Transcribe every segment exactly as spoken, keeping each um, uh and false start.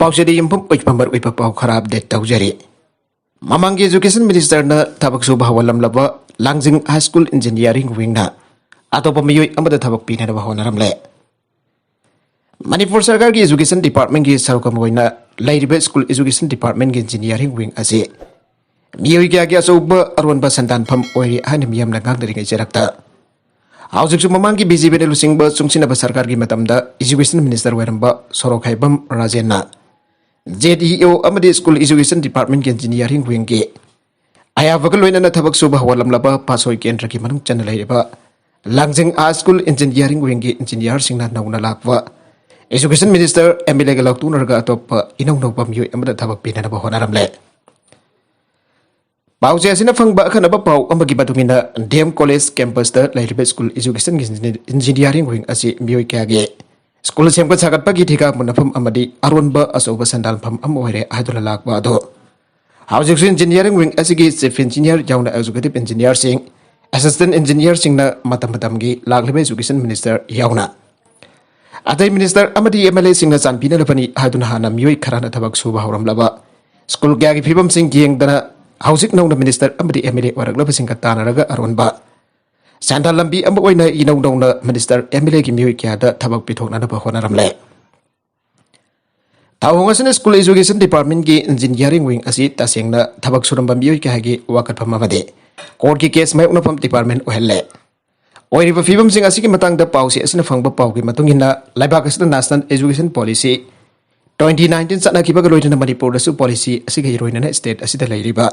ꯄꯥꯎꯆꯦꯗ ꯌꯨꯝꯐꯝ ꯑꯣꯏꯕ ꯃꯔꯨꯑꯣꯏꯕ ꯄꯥꯎ ꯈꯔ ꯑꯞꯗꯦꯠ ꯇꯧꯖꯔꯤ꯫ ꯃꯃꯥꯡꯒꯤ ꯏꯖꯨꯀꯦꯁꯟ ꯃꯤꯅꯤꯁꯇꯔꯅ ꯊꯕꯛ ꯁꯨꯕ ꯍꯧꯍꯜꯂꯝꯂꯕ ꯂꯥꯡꯖꯤꯡ ꯍꯥꯏ ꯁ꯭ꯀꯨꯜ ꯏꯟꯖꯤꯅꯤꯌꯥꯔꯤꯡ ꯋꯤꯡꯅ ꯑꯇꯣꯞꯄ ꯃꯤꯑꯣꯏ ꯑꯃꯗ ꯊꯕꯛ ꯄꯤꯅꯅꯕ ꯍꯣꯠꯅꯔꯝꯂꯦ꯫ ꯃꯅꯤꯄꯨꯔ ꯁꯔꯀꯥꯔꯒꯤ ꯏꯖꯨꯀꯦꯁꯟ ꯗꯤꯄꯥꯔꯠꯃꯦꯟꯒꯤ ꯁꯔꯨꯛ ꯑꯃ ꯑꯣꯏꯅ ꯂꯩꯔꯤꯕ ꯁ꯭ꯀꯨꯜ ꯏꯖꯨꯀꯦꯁꯟ ꯗꯤꯄꯥꯔꯠꯃꯦꯟꯒꯤ ꯏꯟꯖꯤꯅꯤꯌꯥꯔꯤꯡ ꯋꯤꯡ ꯑꯁꯤ ꯃꯤꯑꯣꯏ ꯀꯌꯥꯒꯤ ꯑꯆꯧꯕ ꯑꯔꯣꯟꯕ ꯁꯦꯟꯗꯥꯟꯐꯝ ꯑꯣꯏꯔꯤ ꯍꯥꯏꯅ ꯃꯤꯌꯥꯝꯅ ꯉꯥꯡꯅꯔꯤꯉꯩ ꯆꯩꯔꯛꯇ, ꯍꯧꯖꯤꯛꯁꯨ ꯃꯃꯥꯡꯒꯤ ꯕꯤ ꯖꯦ ꯄꯤꯅ ꯂꯨꯆꯤꯡꯕ ꯆꯨꯡꯁꯤꯟꯅꯕ ꯁꯔꯀꯥꯔꯒꯤ ꯃꯇꯝꯗ ꯏꯖꯨꯀꯦꯁꯟ ꯃꯤꯅꯤꯁꯇꯔ ꯑꯣꯏꯔꯝꯕ ꯁꯣꯔꯣꯛꯈꯥꯏꯕꯝ ꯔꯥꯖꯦꯟꯅ ꯖꯦ ꯏ ꯑꯣ ꯑꯃꯗꯤ ꯁ꯭ꯀꯨꯜ ꯏꯖꯨꯀꯦꯁꯟ ꯗꯤꯄꯥꯔꯠꯃꯦꯟꯒꯤ ꯏꯟꯖꯤꯅꯤꯌꯥꯔꯤꯡ ꯋꯤꯡꯒꯤ ꯑꯌꯥꯕꯒ ꯂꯣꯏꯅꯅ ꯊꯕꯛ ꯁꯨꯕ ꯍꯧꯍꯜꯂꯝꯂꯕ ꯄꯥꯠꯁꯣꯏ ꯀꯦꯟꯗ꯭ꯔꯒꯤ ꯃꯅꯨꯡ ꯆꯟꯅ ꯂꯩꯔꯤꯕ ꯂꯥꯡꯖꯤꯡ ꯍꯥꯏ ꯁ꯭ꯀꯨꯜ ꯏꯟꯖꯤꯅꯤꯌꯥꯔꯤꯡ ꯋꯤꯡꯒꯤ ꯏꯟꯖꯤꯅꯤꯌꯥꯔꯁꯤꯡꯅ ꯅꯧꯅ ꯂꯥꯛꯄ ꯏꯖꯨꯀꯦꯁꯟ ꯃꯤꯅꯤꯁꯇꯔ ꯑꯦꯝ ꯑꯦꯜ ꯑꯦꯒ ꯂꯥꯎꯊꯣꯛꯅꯔꯒ ꯑꯇꯣꯞꯄ ꯏꯅꯧ ꯅꯧꯕ ꯃꯤꯑꯣꯏ ꯑꯃꯗ ꯊꯕꯛ ꯄꯤꯅꯅꯕ ꯍꯣꯠꯅꯔꯝꯂꯦ꯫ ꯄꯥꯎꯆꯦ ꯑꯁꯤꯅ ꯐꯪꯕ ꯑꯈꯟꯅꯕ ꯄꯥꯎ ꯑꯃꯒꯤ ꯃꯇꯨꯡ ꯏꯟꯅ, ꯗꯤ ꯑꯦꯝ ꯀꯣꯂꯦꯖ ꯀꯦꯝꯄꯁꯇ ꯂꯩꯔꯤꯕ ꯁ꯭ꯀꯨꯜ ꯏꯖꯨꯀꯦꯁꯟꯒꯤ ꯏꯟꯖꯤꯅꯤꯌꯥꯔꯤꯡ ꯋꯤꯡ ꯑꯁꯤ ꯃꯤꯑꯣꯏ ꯀꯌꯥꯒꯤ ꯁ꯭ꯀꯨꯜ ꯁꯦꯝꯒꯠ ꯁꯥꯒꯠꯄꯒꯤ ꯊꯤꯀꯥ ꯃꯨꯟꯅꯐꯝ ꯑꯃꯗꯤ ꯑꯔꯣꯟꯕ ꯑꯆꯧꯕ ꯁꯦꯟꯗꯥꯟꯐꯝ ꯑꯃ ꯑꯣꯏꯔꯦ ꯍꯥꯏꯗꯨꯅ ꯂꯥꯛꯄ ꯑꯗꯨ ꯍꯧꯖꯤꯛꯁꯨ ꯏꯟꯖꯤꯅꯤꯌꯥꯔꯤꯡ ꯋꯤꯡ ꯑꯁꯤꯒꯤ ꯆꯤꯐ ꯏꯟꯖꯤꯅꯤꯌꯥꯔ ꯌꯥꯎꯅ ꯑꯦꯛꯖꯤꯀ꯭ꯌꯨꯇꯤꯚ ꯏꯟꯖꯤꯅꯤꯌꯥꯔꯁꯤꯡ, ꯑꯦꯁꯤꯁꯇꯦꯟꯠ ꯏꯟꯖꯤꯅꯤꯌꯥꯔꯁꯤꯡꯅ ꯃꯇꯝ ꯃꯇꯝꯒꯤ ꯂꯥꯛꯂꯤꯕ ꯏꯖꯨꯀꯦꯁꯟ ꯃꯤꯅꯤꯁꯇꯔ ꯌꯥꯎꯅ ꯑꯇꯩ ꯃꯤꯅꯤꯁꯇꯔ ꯑꯃꯗꯤ ꯑꯦꯝ ꯑꯦꯜ ꯑꯦꯁꯤꯡꯅ ꯆꯥꯟꯕꯤꯅꯅꯕꯅꯤ ꯍꯥꯏꯗꯨꯅ ꯍꯥꯟꯅ ꯃꯤꯑꯣꯏ ꯈꯔꯅ ꯊꯕꯛ ꯁꯨꯕ ꯍꯧꯔꯝꯂꯕ ꯁ꯭ꯀꯨꯜ ꯀꯌꯥꯒꯤ ꯐꯤꯕꯝꯁꯤꯡ ꯌꯦꯡꯗꯅ ꯍꯧꯖꯤꯛ ꯅꯧꯅ ꯃꯤꯅꯤꯁꯇꯔ ꯑꯃꯗꯤ ꯑꯦꯝ ꯑꯦꯜ ꯑꯦ ꯑꯣꯏꯔꯛꯂꯕꯁꯤꯡꯒ ꯇꯥꯟꯅꯔꯒ ꯑꯔꯣꯟꯕ ꯁꯦꯟꯗꯥꯟ ꯂꯝꯕꯤ ꯑꯃ ꯑꯣꯏꯅ ꯏꯅꯧ ꯅꯧꯅ ꯃꯤꯅꯤꯁꯇꯔ ꯑꯦꯝ ꯑꯦꯜ ꯑꯦꯒꯤ ꯃꯤꯑꯣꯏ ꯀꯌꯥꯗ ꯊꯕꯛ ꯄꯤꯊꯣꯛꯅꯅꯕ ꯍꯣꯠꯅꯔꯝꯂꯦ꯫ ꯊꯧꯑꯣꯡ ꯑꯁꯤꯅ ꯁ꯭ꯀꯨꯜ ꯏꯖꯨꯀꯦꯁꯟ ꯗꯤꯄꯥꯔꯠꯃꯦꯟꯒꯤ ꯏꯟꯖꯤꯅꯤꯌꯥꯔꯤꯡ ꯋꯤꯡ ꯑꯁꯤ ꯇꯁꯦꯡꯅ ꯊꯕꯛ ꯁꯨꯔꯝꯕ ꯃꯤꯑꯣꯏ ꯀꯌꯥꯒꯤ ꯋꯥꯀꯠꯐꯝ ꯑꯃꯗꯤ ꯀꯣꯔꯠꯀꯤ ꯀꯦꯁ ꯃꯥꯌꯣꯛꯅꯐꯝ ꯗꯤꯄꯥꯔꯠꯃꯦꯟ ꯑꯣꯏꯍꯜꯂꯦ꯫ ꯑꯣꯏꯔꯤꯕ ꯐꯤꯕꯝꯁꯤꯡ ꯑꯁꯤꯒꯤ ꯃꯇꯥꯡꯗ ꯄꯥꯎꯆꯦ ꯑꯁꯤꯅ ꯐꯪꯕ ꯄꯥꯎꯒꯤ ꯃꯇꯨꯡ ꯏꯟꯅ, ꯂꯩꯕꯥꯛ ꯑꯁꯤꯗ national education policy twenty nineteen ꯆꯠꯅꯈꯤꯕꯒ ꯂꯣꯏꯅꯅ ꯃꯅꯤꯄꯨꯔꯗꯁꯨ ꯄꯣꯂꯤꯁꯤ ꯑꯁꯤꯒ ꯏꯔꯣꯏꯅꯅ ꯁ꯭ꯇꯦꯠ ꯑꯁꯤꯗ ꯂꯩꯔꯤꯕ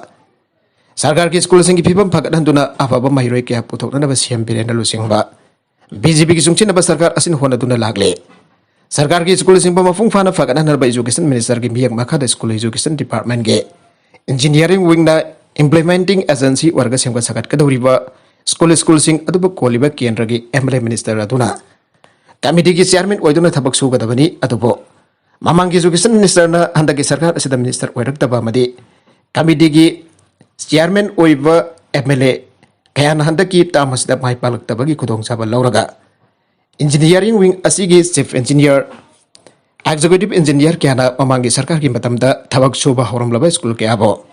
ꯁꯔꯀꯥꯔꯒꯤ ꯁ꯭ꯀꯨꯜꯁꯤꯡꯒꯤ ꯐꯤꯕꯝ ꯐꯒꯠꯍꯟꯗꯨꯅ ꯑꯐꯕ ꯃꯍꯩꯔꯣꯏ ꯀꯌꯥ ꯄꯨꯊꯣꯛꯅꯅꯕ ꯁꯤ ꯑꯦꯝ ꯕꯤꯔꯦꯟꯅ ꯂꯨꯆꯤꯡꯕ ꯕꯤ ꯖꯦ ꯄꯤꯒꯤ ꯆꯨꯡꯁꯤꯟꯅꯕ ꯁꯔꯀꯥꯔ ꯑꯁꯤꯅ ꯍꯣꯠꯅꯗꯨꯅ ꯂꯥꯛꯂꯦ꯫ ꯁꯔꯀꯥꯔꯒꯤ ꯁ꯭ꯀꯨꯜꯁꯤꯡꯕꯨ ꯃꯄꯨꯡ ꯐꯥꯅ ꯐꯒꯠꯍꯟꯅꯕ ꯏꯖꯨꯀꯦꯁꯟ ꯃꯤꯅꯤꯁꯇꯔꯒꯤ ꯃꯤꯠꯌꯦꯡ ꯃꯈꯥꯗ ꯁ꯭ꯀꯨꯜ ꯏꯖꯨꯀꯦꯁꯟ ꯗꯤꯄꯥꯔꯠꯃꯦꯟꯒꯤ ꯏꯟꯖꯤꯅꯤꯌꯥꯔꯤꯡ ꯋꯤꯡꯅ ꯏꯝꯄ꯭ꯂꯤꯃꯦꯟꯇꯤꯡ ꯑꯦꯖꯦꯟꯁꯤ ꯑꯣꯏꯔꯒ ꯁꯦꯝꯒꯠ ꯁꯥꯒꯠꯀꯗꯧꯔꯤꯕ ꯁ꯭ꯀꯨꯜ, ꯁ꯭ꯀꯨꯜꯁꯤꯡ ꯑꯗꯨꯕꯨ ꯀꯣꯜꯂꯤꯕ ꯀꯦꯟꯗ꯭ꯔꯒꯤ ꯑꯦꯝ ꯑꯦꯜ ꯑꯦ ꯃꯤꯅꯤꯁꯇꯔ ꯑꯗꯨꯅ ꯀꯃꯤꯇꯤꯒꯤ ꯆꯤꯌꯥꯔꯃꯦꯟ ꯑꯣꯏꯗꯨꯅ ꯊꯕꯛ ꯁꯨꯒꯗꯕꯅꯤ꯫ ꯑꯗꯨꯕꯨ ꯃꯃꯥꯡꯒꯤ ꯏꯖꯨꯀꯦꯁꯟ ꯃꯤꯅꯤꯁꯇꯔꯅ ꯍꯟꯗꯛꯀꯤ ꯁꯔꯀꯥꯔ ꯑꯁꯤꯗ ꯃꯤꯅꯤꯁꯇꯔ ꯑꯣꯏꯔꯛꯇꯕ ꯑꯃꯗꯤ ꯀꯃꯤꯇꯤꯒꯤ ꯆꯤꯌꯥꯔꯃꯦꯟ ꯑꯣꯏꯕ ꯑꯦꯝ ꯑꯦꯜ ꯑꯦ ꯀꯌꯥꯅ ꯍꯟꯗꯛꯀꯤ ꯇꯥꯔꯝ ꯑꯁꯤꯗ ꯃꯥꯏ ꯄꯥꯛꯂꯛꯇꯕꯒꯤ ꯈꯨꯗꯣꯡꯆꯥꯕ ꯂꯧꯔꯒ ꯏꯟꯖꯤꯅꯤꯌꯥꯔꯤꯡ ꯋꯤꯡ ꯑꯁꯤꯒꯤ ꯆꯤꯐ ꯏꯟꯖꯤꯅꯤꯌꯥꯔ ꯑꯦꯛꯖꯤꯀ꯭ꯌꯨꯇꯤꯚ ꯏꯟꯖꯤꯅꯤꯌꯔ ꯀꯌꯥꯅ ꯃꯃꯥꯡꯒꯤ ꯁꯔꯀꯥꯔꯒꯤ ꯃꯇꯝꯗ ꯊꯕꯛ ꯁꯨꯕ ꯍꯧꯔꯝꯂꯕ ꯁ꯭ꯀꯨꯜ ꯀꯌꯥꯕꯨ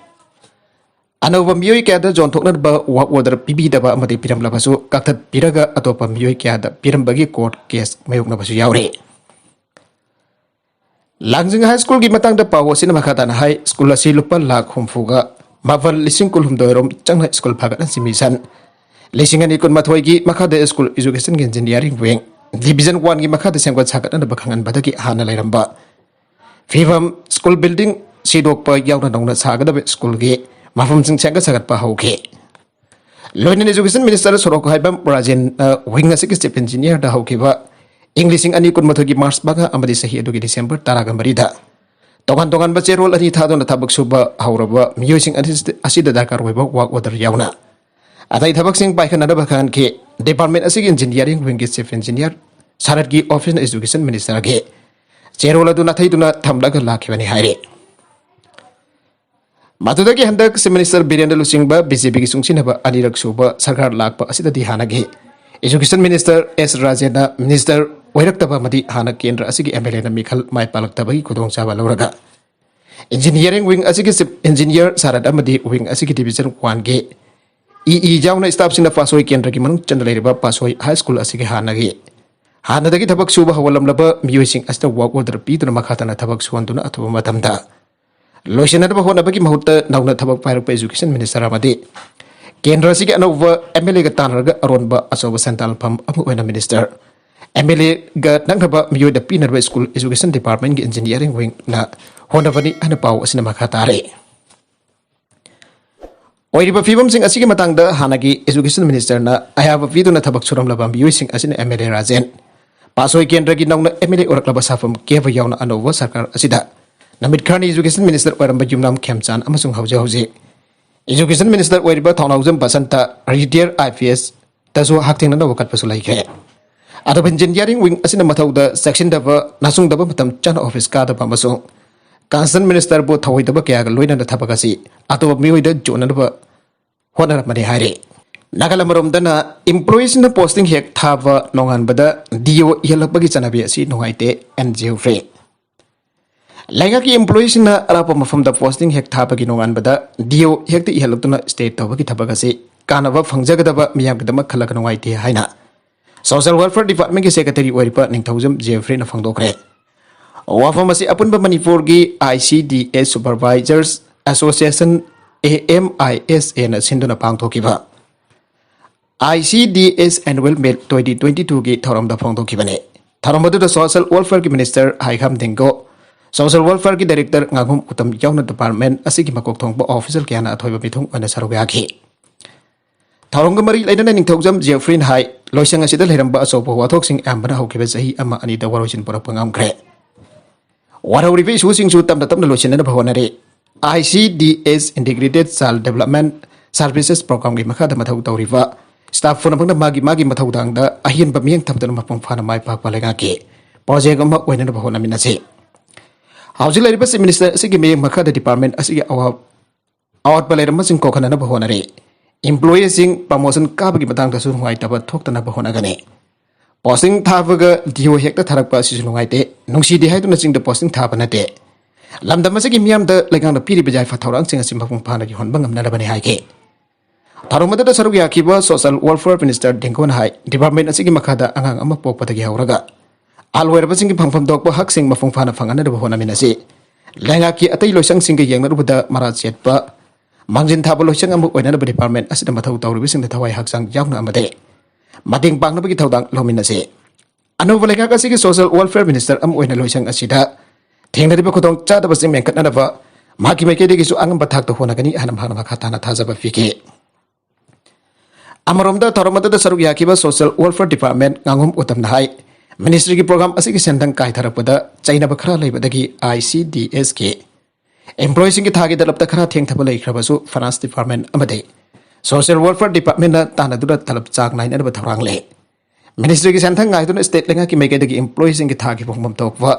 ꯑꯅꯧꯕ ꯃꯤꯑꯣꯏ ꯀꯌꯥꯗ ꯌꯣꯟꯊꯣꯛꯅꯕ ꯋꯥꯔꯛ ꯑꯣꯔꯗꯔ ꯄꯤꯕꯤꯗꯕ ꯑꯃꯗꯤ ꯄꯤꯔꯝꯂꯕꯁꯨ ꯀꯛꯊꯠꯄꯤꯔꯒ ꯑꯇꯣꯞꯄ ꯃꯤꯑꯣꯏ ꯀꯌꯥꯗ ꯄꯤꯔꯝꯕꯒꯤ ꯀꯣꯔꯠ ꯀꯦꯁ ꯃꯥꯌꯣꯛꯅꯕꯁꯨ ꯌꯥꯎꯔꯤ꯫ ꯂꯥꯡꯖꯤꯡ ꯍꯥꯏ ꯁ꯭ꯀꯨꯜꯒꯤ ꯃꯇꯥꯡꯗ ꯄꯥꯎ ꯑꯁꯤꯅ ꯃꯈꯥ ꯇꯥꯅ ꯍꯥꯏ, ꯁ꯭ꯀꯨꯜ ꯑꯁꯤ ꯂꯨꯄꯥ ꯂꯥꯈ ꯍꯨꯝꯐꯨꯒ ꯃꯥꯄꯜ, ꯂꯤꯁꯤꯡ ꯀꯨꯟꯍꯨꯝꯗꯣꯏ ꯔꯣꯝ ꯆꯪꯅ ꯁ꯭ꯀꯨꯜ ꯐꯒꯠꯍꯟꯁꯤ ꯃꯤꯁꯟ ꯂꯤꯁꯤꯡ ꯑꯅꯤ ꯀꯨꯟꯃꯥꯊꯣꯏꯒꯤ ꯃꯈꯥꯗ ꯁ꯭ꯀꯨꯜ ꯏꯖꯨꯀꯦꯁꯟꯒꯤ ꯏꯟꯖꯤꯅꯤꯌꯥꯔꯤꯡ ꯋꯤꯡ ꯗꯤꯕꯤꯖꯟ ꯋꯥꯟꯒꯤ ꯃꯈꯥꯗ ꯁꯦꯝꯒꯠ ꯁꯥꯒꯠꯅꯅꯕ ꯈꯪꯍꯟꯕꯗꯒꯤ ꯍꯥꯟꯅ ꯂꯩꯔꯝꯕ ꯐꯤꯕꯝ ꯁ꯭ꯀꯨꯜ ꯕꯤꯜꯗꯤꯡ ꯁꯤꯗꯣꯛꯄ ꯌꯥꯎꯅ ꯅꯧꯅ ꯁꯥꯒꯗꯕ ꯁ꯭ꯀꯨꯜꯒꯤ ꯃꯐꯝꯁꯤꯡ ꯁꯦꯝꯒꯠ ꯁꯥꯒꯠꯄ ꯍꯧꯈꯤ꯫ ꯂꯣꯏꯅꯅ ꯏꯖꯨꯀꯦꯁꯟ ꯃꯤꯅꯤꯁꯇꯔ ꯁꯣꯔꯣꯛ ꯍꯥꯏꯕꯝ ꯔꯥꯖꯦꯟꯅ ꯋꯤꯡ ꯑꯁꯤꯒꯤ ꯆꯤꯐ ꯏꯟꯖꯤꯅꯤꯌꯔꯗ ꯍꯧꯈꯤꯕ ꯏꯪ ꯂꯤꯁꯤꯡ ꯑꯅꯤ ꯀꯨꯟꯃꯥꯊꯣꯏꯒꯤ ꯃꯥꯔꯆ ꯃꯉꯥ ꯑꯃꯗꯤ ꯆꯍꯤ ꯑꯗꯨꯒꯤ ꯗꯤꯁꯦꯝꯕꯔ ꯇꯔꯥꯒ ꯃꯔꯤꯗ ꯇꯣꯉꯥꯟ ꯇꯣꯉꯥꯟꯕ ꯆꯦꯔꯣꯜ ꯑꯅꯤ ꯊꯥꯗꯨꯅ ꯊꯕꯛ ꯁꯨꯕ ꯍꯧꯔꯕ ꯃꯤꯑꯣꯏꯁꯤꯡ ꯑꯁꯤ-, ꯑꯁꯤꯗ ꯗꯔꯀꯥꯔ ꯑꯣꯏꯕ ꯋꯥꯔꯛ ꯑꯣꯔꯗꯔ ꯌꯥꯎꯅ ꯑꯇꯩ ꯊꯕꯛꯁꯤꯡ ꯄꯥꯏꯈꯠꯅꯅꯕ ꯈꯪꯍꯟꯈꯤ꯫ ꯗꯤꯄꯥꯔꯠꯃꯦꯟ ꯑꯁꯤꯒꯤ ꯏꯟꯖꯤꯅꯤꯌꯥꯔꯤꯡ ꯋꯤꯡꯒꯤ ꯆꯤꯐ ꯏꯟꯖꯤꯅꯤꯌꯔ ꯁꯥꯔꯠꯀꯤ ꯑꯣꯐꯤꯁꯅ ꯏꯖꯨꯀꯦꯁꯟ ꯃꯤꯅꯤꯁꯇꯔꯒꯤ ꯆꯦꯔꯣꯜ ꯑꯗꯨ ꯅꯥꯊꯩꯗꯨꯅ ꯊꯝꯂꯒ ꯂꯥꯛꯈꯤꯕꯅꯤ ꯍꯥꯏꯔꯤ꯫ ꯃꯗꯨꯗꯒꯤ ꯍꯟꯗꯛ ꯆꯤꯐ ꯃꯤꯅꯤꯁꯇꯔ ꯕꯤꯔꯦꯟꯗ꯭ꯔ ꯂꯨꯆꯤꯡꯕ ꯕꯤ ꯖꯦ ꯄꯤꯒꯤ ꯆꯨꯡꯁꯤꯟꯅꯕ ꯑꯅꯤꯔꯛ ꯁꯨꯕ ꯁꯔꯀꯥꯔ ꯂꯥꯛꯄ ꯑꯁꯤꯗꯗꯤ ꯍꯥꯟꯅꯒꯤ ꯏꯖꯨꯀꯦꯁꯟ ꯃꯤꯅꯤꯁꯇꯔ ꯑꯦꯁ ꯔꯥꯖꯦꯟꯅ ꯃꯤꯅꯤꯁꯇꯔ ꯑꯣꯏꯔꯛꯇꯕ ꯑꯃꯗꯤ ꯍꯥꯟꯅ ꯀꯦꯟꯗ꯭ꯔ ꯑꯁꯤꯒꯤ ꯑꯦꯝ ꯑꯦꯜ ꯑꯦꯅ ꯃꯤꯈꯜ ꯃꯥꯏ ꯄꯥꯛꯂꯛꯇꯕꯒꯤ ꯈꯨꯗꯣꯡꯆꯥꯕ ꯂꯧꯔꯒ ꯏꯟꯖꯤꯅꯤꯌꯥꯔꯤꯡ ꯋꯤꯡ ꯑꯁꯤꯒꯤ ꯆꯤꯐ ꯏꯟꯖꯤꯅꯤꯌꯔ ꯁꯥꯔꯠ ꯑꯃꯗꯤ ꯋꯤꯡ ꯑꯁꯤꯒꯤ ꯗꯤꯕꯤꯖꯟ ꯋꯥꯟꯒꯤ ꯏ ꯏ ꯌꯥꯎꯅ ꯁ꯭ꯇꯥꯐꯁꯤꯡꯅ ꯄꯥꯁꯣꯏ ꯀꯦꯟꯗ꯭ꯔꯒꯤ ꯃꯅꯨꯡ ꯆꯟꯅ ꯂꯩꯔꯤꯕ ꯄꯥꯁꯣꯏ ꯍꯥꯏ ꯁ꯭ꯀꯨꯜ ꯑꯁꯤꯒꯤ ꯍꯥꯟꯅꯒꯤ, ꯍꯥꯟꯅꯗꯒꯤ ꯊꯕꯛ ꯁꯨꯕ ꯍꯧꯔꯝꯂꯕ ꯃꯤꯑꯣꯏꯁꯤꯡ ꯑꯁꯤꯗ ꯋꯥꯔꯛ ꯑꯣꯔꯗꯔ ꯄꯤꯗꯨꯅ ꯃꯈꯥ ꯇꯥꯅ ꯊꯕꯛ ꯁꯨꯍꯟꯗꯨꯅ ꯑꯊꯨꯕ ꯃꯇꯝꯗ ꯂꯣꯏꯁꯤꯟꯅꯅꯕ ꯍꯣꯠꯅꯕꯒꯤ ꯃꯍꯨꯠꯇ ꯅꯧꯅ ꯊꯕꯛ ꯄꯥꯏꯔꯛꯄ ꯏꯖꯨꯀꯦꯁꯟ ꯃꯤꯅꯤꯁꯇꯔ ꯑꯃꯗꯤ ꯀꯦꯟꯗ꯭ꯔ ꯑꯁꯤꯒꯤ ꯑꯅꯧꯕ ꯑꯦꯝ ꯑꯦꯜ ꯑꯦꯒ ꯇꯥꯟꯅꯔꯒ ꯑꯔꯣꯟꯕ ꯑꯆꯧꯕ ꯁꯦꯟꯗꯥꯟꯐꯝ ꯑꯃ ꯑꯣꯏꯅ ꯃꯤꯅꯤꯁꯇꯔ ꯑꯦꯝ ꯑꯦꯜ ꯑꯦꯒ ꯅꯛꯅꯕ ꯃꯤꯑꯣꯏꯗ ꯄꯤꯅꯕ ꯁ꯭ꯀꯨꯜ ꯏꯖꯨꯀꯦꯁꯟ ꯗꯤꯄꯥꯔꯠꯃꯦꯟꯒꯤ ꯏꯟꯖꯤꯅꯤꯌꯥꯔꯤꯡ ꯋꯤꯡꯅ ꯍꯣꯠꯅꯕꯅꯤ ꯍꯥꯏꯅ ꯄꯥꯎ ꯑꯁꯤꯅ ꯃꯈꯥ ꯇꯥꯔꯦ꯫ ꯑꯣꯏꯔꯤꯕ ꯐꯤꯕꯝꯁꯤꯡ ꯑꯁꯤꯒꯤ ꯃꯇꯥꯡꯗ ꯍꯥꯟꯅꯒꯤ ꯏꯖꯨꯀꯦꯁꯟ ꯃꯤꯅꯤꯁꯇꯔꯅ ꯑꯌꯥꯕ ꯄꯤꯗꯨꯅ ꯊꯕꯛ ꯁꯨꯔꯝꯂꯕ ꯃꯤꯑꯣꯏꯁꯤꯡ ꯑꯁꯤꯅ ꯑꯦꯝ ꯑꯦꯜ ꯑꯦ ꯔꯥꯖꯦꯟ, ꯄꯥꯁꯣꯏ ꯀꯦꯟꯗ꯭ꯔꯒꯤ ꯅꯧꯅ ꯑꯦꯝ ꯑꯦꯜ ꯑꯦ ꯑꯣꯏꯔꯛꯂꯕ ꯁꯥꯐꯝ ꯀꯦꯕ ꯌꯥꯎꯅ ꯑꯅꯧꯕ ꯁꯔꯀꯥꯔ ꯑꯁꯤꯗ ꯅꯨꯃꯤꯠ ꯈꯔꯅꯤ ꯏꯖꯨꯀꯦꯁꯟ ꯃꯤꯅꯤꯁꯇꯔ ꯑꯣꯏꯔꯝꯕ ꯌꯨꯝꯅꯥꯝ ꯈꯦꯝꯆꯥꯟ ꯑꯃꯁꯨꯡ ꯍꯧꯖꯤꯛ ꯍꯧꯖꯤꯛ ꯏꯖꯨꯀꯦꯁꯟ ꯃꯤꯅꯤꯁꯇꯔ ꯑꯣꯏꯔꯤꯕ ꯊꯧꯅꯥꯎꯖꯝ ꯕꯁꯟꯇ, ꯔꯤꯇꯤꯌꯔ ꯑꯥꯏ ꯄꯤ ꯑꯦꯁ, ꯇꯁꯨ ꯍꯛꯊꯦꯡꯅꯅ ꯋꯥꯀꯠꯄꯁꯨ ꯂꯩꯈ꯭ꯔꯦ꯫ ꯑꯗꯨꯕꯨ ꯏꯟꯖꯤꯅꯤꯌꯥꯔꯤꯡ ꯋꯤꯡ ꯑꯁꯤꯅ ꯃꯊꯧꯗ ꯆꯦꯛꯁꯤꯟꯗꯕ, ꯅꯥꯆꯨꯡꯗꯕ, ꯃꯇꯝ ꯆꯥꯅ ꯑꯣꯐꯤꯁ ꯀꯥꯗꯕ ꯑꯃꯁꯨꯡ ꯀꯟꯁꯔꯟ ꯃꯤꯅꯤꯁꯇꯔꯕꯨ ꯊꯧꯑꯣꯏꯗꯕ ꯀꯌꯥꯒ ꯂꯣꯏꯅꯅ ꯊꯕꯛ ꯑꯁꯤ ꯑꯇꯣꯞꯄ ꯃꯤꯑꯣꯏꯗ ꯌꯣꯟꯅꯅꯕ ꯍꯣꯠꯅꯔꯝꯕꯅꯤ ꯍꯥꯏꯔꯤ꯫ ꯅꯥꯀꯜ ꯑꯃꯔꯣꯝꯗꯅ ꯏꯝꯄ꯭ꯂꯣꯌꯤꯁꯤꯡꯅ ꯄꯣꯁꯇꯤꯡ ꯍꯦꯛ ꯊꯥꯕ ꯅꯣꯡꯉꯥꯟꯕꯗ ꯗꯤ ꯑꯣ ꯏꯍꯜꯂꯛꯄꯒꯤ ꯆꯠꯅꯕꯤ ꯑꯁꯤ ꯅꯨꯡꯉꯥꯏꯇꯦ, ꯑꯦꯟ ꯖꯤꯑꯣꯐ꯭ꯔꯤ꯫ ꯂꯩꯉꯥꯛꯀꯤ ꯏꯝꯄ꯭ꯂꯣꯌꯤꯁꯤꯡꯅ ꯑꯔꯥꯞꯄ ꯃꯐꯝꯗ ꯄꯣꯁꯇꯤꯡ ꯍꯦꯛ ꯊꯥꯕꯒꯤ ꯅꯣꯡꯉꯥꯟꯕꯗ ꯗꯤꯑꯣ ꯍꯦꯛꯇ ꯏꯍꯜꯂꯛꯇꯨꯅ ꯁ꯭ꯇꯦ ꯇꯧꯕꯒꯤ ꯊꯕꯛ ꯑꯁꯤ ꯀꯥꯟꯅꯕ ꯐꯪꯖꯒꯗꯕ ꯃꯤꯌꯥꯝꯒꯤꯗꯃꯛ ꯈꯜꯂꯒ ꯅꯨꯡꯉꯥꯏꯇꯦ ꯍꯥꯏꯅ ꯁꯣꯁꯤꯌꯦꯜ ꯋꯦꯜꯐꯤꯌꯔ ꯗꯤꯄꯥꯔꯠꯃꯦꯟꯒꯤ ꯁꯦꯀ꯭ꯔꯦꯇꯔꯤ ꯑꯣꯏꯔꯤꯕ ꯅꯤꯡꯊꯧꯖꯝ ꯖꯦꯐ꯭ꯔꯤꯅ ꯐꯣꯡꯗꯣꯛꯈ꯭ꯔꯦ꯫ ꯋꯥꯐꯝ ꯑꯁꯤ ꯑꯄꯨꯟꯕ ꯃꯅꯤꯄꯨꯔꯒꯤ ICDS Supervisors Association, AMISAꯅ ꯁꯤꯟꯗꯨꯅ ꯄꯥꯡꯊꯣꯛꯈꯤꯕ ICDS Annual Meet twenty twenty twoꯒꯤ ꯊꯧꯔꯝꯗ ꯐꯣꯡꯗꯣꯛꯈꯤꯕꯅꯤ꯫ ꯊꯧꯔꯝ ꯑꯗꯨꯗ social ꯋꯦꯜꯐꯤꯌꯔꯒꯤ minister ꯍꯥꯏꯈꯥꯝ ꯗꯦꯡꯒꯣ, social ꯋꯦꯜꯐꯤꯌꯔꯒꯤ director ꯉꯥꯉꯣꯝ Uttam ꯌꯥꯎꯅ ꯗꯤꯄꯥꯔꯠꯃꯦꯟ ꯑꯁꯤꯒꯤ ꯃꯀꯣꯛ ꯊꯣꯡꯕ ꯑꯣꯐꯤꯁꯤꯌꯦꯜ ꯀꯌꯥꯅ ꯑꯊꯣꯏꯕ ꯃꯤꯊꯨꯡ ꯑꯣꯏꯅ ꯁꯔꯨꯛ ꯌꯥꯈꯤ꯫ ꯊꯧꯔꯝꯒ ꯃꯔꯤ ꯂꯩꯅꯅ ꯅꯤꯡꯊꯧꯖꯝ ꯖꯦꯐ꯭ꯔꯤꯅ ꯍꯥꯏ, ꯂꯣꯏꯁꯪ ꯑꯁꯤꯗ ꯂꯩꯔꯝꯕ ꯑꯆꯧꯕ ꯋꯥꯊꯣꯛꯁꯤꯡ ꯑꯌꯥꯝꯕꯅ ꯍꯧꯈꯤꯕ ꯆꯍꯤ ꯑꯃ ꯑꯅꯤꯗ ꯋꯥꯔꯣꯏꯁꯤꯟ ꯄꯨꯔꯛꯄ ꯉꯝꯈ꯭ꯔꯦ꯫ ꯋꯥꯔꯧꯔꯤꯕ ꯏꯁꯨꯁꯤꯡꯁꯨ ꯇꯞꯅ ꯇꯞꯅ ꯂꯣꯏꯁꯤꯟꯅꯅꯕ ꯍꯣꯠꯅꯔꯤ꯫ ICDS Integrated Child Development Services Programꯒꯤ ꯃꯈꯥꯗ ꯃꯊꯧ ꯇꯧꯔꯤꯕ ꯁ꯭ꯇꯥꯐ ꯄꯨꯝꯅꯃꯛꯅ ꯃꯥꯒꯤ ꯃꯥꯒꯤ ꯃꯊꯧꯗꯥꯡꯗ ꯑꯍꯦꯟꯕ ꯃꯤꯠꯌꯦꯡ ꯊꯝꯗꯨꯅ ꯃꯄꯨꯡ ꯐꯥꯅ ꯃꯥꯏ ꯄꯥꯛꯄ ꯂꯩꯉꯥꯛꯀꯤ ꯄ꯭ꯔꯣꯖꯦꯛ ꯑꯃ ꯑꯣꯏꯅꯅꯕ ꯍꯣꯠꯅꯃꯤꯟꯅꯁꯤ꯫ ꯍꯧꯖꯤꯛ ꯂꯩꯔꯤꯕ ꯆꯤꯐ ꯃꯤꯅꯤꯁꯇꯔ ꯑꯁꯤꯒꯤ ꯃꯤꯠꯌꯦꯡ ꯃꯈꯥꯗ ꯗꯤꯄꯥꯔꯠꯃꯦꯟ ꯑꯁꯤꯒꯤ ꯑꯋꯥ-, ꯑꯋꯥꯠꯄ ꯂꯩꯔꯝꯕꯁꯤꯡ ꯀꯣꯛꯍꯟꯅꯅꯕ ꯍꯣꯠꯅꯔꯤ꯫ ꯏꯝꯄ꯭ꯂꯣꯌꯤꯁꯤꯡ ꯄ꯭ꯔꯃꯣꯁꯟ ꯀꯥꯕꯒꯤ ꯃꯇꯥꯡꯗꯁꯨ ꯅꯨꯡꯉꯥꯏꯇꯕ ꯊꯣꯛꯇꯅꯕ ꯍꯣꯠꯅꯒꯅꯤ꯫ ꯄꯣꯁꯇꯤꯡ ꯊꯥꯕꯒ ꯗꯤꯑꯣ ꯍꯦꯛꯇ ꯊꯥꯔꯛꯄ ꯑꯁꯤꯁꯨ ꯅꯨꯡꯉꯥꯏꯇꯦ꯫ ꯅꯨꯡꯁꯤꯗꯦ ꯍꯥꯏꯗꯨꯅ ꯆꯤꯡꯗ ꯄꯣꯁꯇꯤꯡ ꯊꯥꯕ ꯅꯠꯇꯦ꯫ ꯂꯝꯗꯝ ꯑꯁꯤꯒꯤ ꯃꯤꯌꯥꯝꯗ ꯂꯩꯉꯥꯛꯅ ꯄꯤꯔꯤꯕ ꯌꯥꯏꯐ ꯊꯧꯔꯥꯡꯁꯤꯡ ꯑꯁꯤ ꯃꯄꯨꯡ ꯐꯥꯅ ꯌꯧꯍꯟꯕ ꯉꯝꯅꯅꯕꯅꯤ ꯍꯥꯏꯈꯤ꯫ ꯊꯧꯔꯝ ꯑꯗꯨꯗ ꯁꯔꯨꯛ ꯌꯥꯈꯤꯕ ꯁꯣꯁꯤꯌꯦꯜ ꯋꯦꯜꯐꯤꯌꯔ ꯃꯤꯅꯤꯁꯇꯔ ꯗꯦꯡꯒꯣꯅ ꯍꯥꯏ, ꯗꯤꯄꯥꯔꯠꯃꯦꯟ ꯑꯁꯤꯒꯤ ꯃꯈꯥꯗ ꯑꯉꯥꯡ ꯑꯃ ꯄꯣꯛꯄꯗꯒꯤ ꯍꯧꯔꯒ ꯑꯍꯜ ꯑꯣꯏꯔꯕꯁꯤꯡꯒꯤ ꯐꯪꯐꯝ ꯊꯣꯛꯄ ꯍꯛꯁꯤꯡ ꯃꯄꯨꯡ ꯐꯥꯅ ꯐꯪꯍꯟꯅꯕ ꯍꯣꯠꯅꯃꯤꯟꯅꯁꯤ꯫ ꯂꯩꯉꯥꯛꯀꯤ ꯑꯇꯩ ꯂꯣꯏꯁꯪꯁꯤꯡꯒ ꯌꯦꯡꯅꯔꯨꯕꯗ ꯃꯔꯥ ꯆꯦꯠꯄ, ꯃꯥꯡꯖꯤꯟ ꯊꯥꯕ ꯂꯣꯏꯁꯪ ꯑꯃ ꯑꯣꯏꯅꯅꯕ ꯗꯤꯄꯥꯔꯠꯃꯦꯟ ꯑꯁꯤꯗ ꯃꯊꯧ ꯇꯧꯔꯤꯕꯁꯤꯡꯗ ꯊꯋꯥꯏ ꯍꯛꯆꯥꯡ ꯌꯥꯎꯅ ꯑꯃꯗꯤ ꯃꯇꯦꯡ ꯄꯥꯡꯅꯕꯒꯤ ꯊꯧꯗꯥꯡ ꯂꯧꯃꯤꯟꯅꯁꯤ꯫ ꯑꯅꯧꯕ ꯂꯩꯉꯥꯛ ꯑꯁꯤꯒꯤ ꯁꯣꯁꯤꯌꯦꯜ ꯋꯦꯜꯐꯤꯌꯔ ꯃꯤꯅꯤꯁꯇꯔ ꯑꯃ ꯑꯣꯏꯅ ꯂꯣꯏꯁꯪ ꯑꯁꯤꯗ ꯊꯦꯡꯅꯔꯤꯕ ꯈꯨꯗꯣꯡꯆꯥꯗꯕꯁꯤꯡ ꯃꯦꯟꯈꯠꯅꯅꯕ ꯃꯍꯥꯛꯀꯤ ꯃꯥꯏꯀꯩꯗꯒꯤꯁꯨ ꯑꯉꯝꯕ ꯊꯥꯛꯇ ꯍꯣꯠꯅꯒꯅꯤ ꯍꯥꯏꯅ ꯃꯍꯥꯛꯅ ꯃꯈꯥ ꯇꯥꯅ ꯊꯥꯖꯕ ꯄꯤꯈꯤ꯫ ꯑꯃꯔꯣꯝꯗ ꯊꯧꯔꯝ ꯑꯗꯨꯗ ꯁꯔꯨꯛ ꯌꯥꯈꯤꯕ ꯁꯣꯁꯤꯌꯦꯜ ꯋꯦꯜꯐꯤꯌꯔ ꯗꯤꯄꯥꯔꯠꯃꯦꯟ ꯉꯥꯉꯣꯝ ꯎꯇꯝꯅ ꯍꯥꯏ, ꯃꯤꯅꯤꯁꯇ꯭ꯔꯤꯒꯤ ꯄ꯭ꯔꯣꯒ꯭ꯔꯥꯝ ꯑꯁꯤꯒꯤ ꯁꯦꯟꯊꯪ ꯀꯥꯏꯊꯔꯛꯄꯗ ꯆꯩꯅꯕ ꯈꯔ ꯂꯩꯕꯗꯒꯤ ICDSꯀꯤ ꯏꯝꯄ꯭ꯂꯣꯌꯤꯁꯤꯡꯒꯤ ꯊꯥꯒꯤ ꯇꯂꯕꯇ ꯈꯔ ꯊꯦꯡꯊꯕ ꯂꯩꯈ꯭ꯔꯕꯁꯨ ꯐꯥꯏꯅꯥꯟꯁ ꯗꯤꯄꯥꯔꯠꯃꯦꯟ ꯑꯃꯗꯤ ꯁꯣꯁꯤꯌꯦꯜ ꯋꯦꯜꯐꯤꯌꯔ ꯗꯤꯄꯥꯔꯠꯃꯦꯟꯅ ꯇꯥꯟꯅꯗꯨꯅ ꯇꯂꯕ ꯆꯥꯡ ꯅꯥꯏꯅꯅꯕ ꯊꯧꯔꯥꯡ ꯂꯩ꯫ ꯃꯤꯅꯤꯁꯇ꯭ꯔꯤꯒꯤ ꯁꯦꯟꯊꯪ ꯉꯥꯏꯗꯨꯅ ꯁ꯭ꯇꯦꯠ ꯂꯩꯉꯥꯛꯀꯤ ꯃꯥꯏꯀꯩꯗꯒꯤ ꯏꯝꯄ꯭ꯂꯣꯌꯤꯁꯤꯡꯒꯤ ꯊꯥꯒꯤ ꯐꯪꯐꯝ ꯊꯣꯛꯄ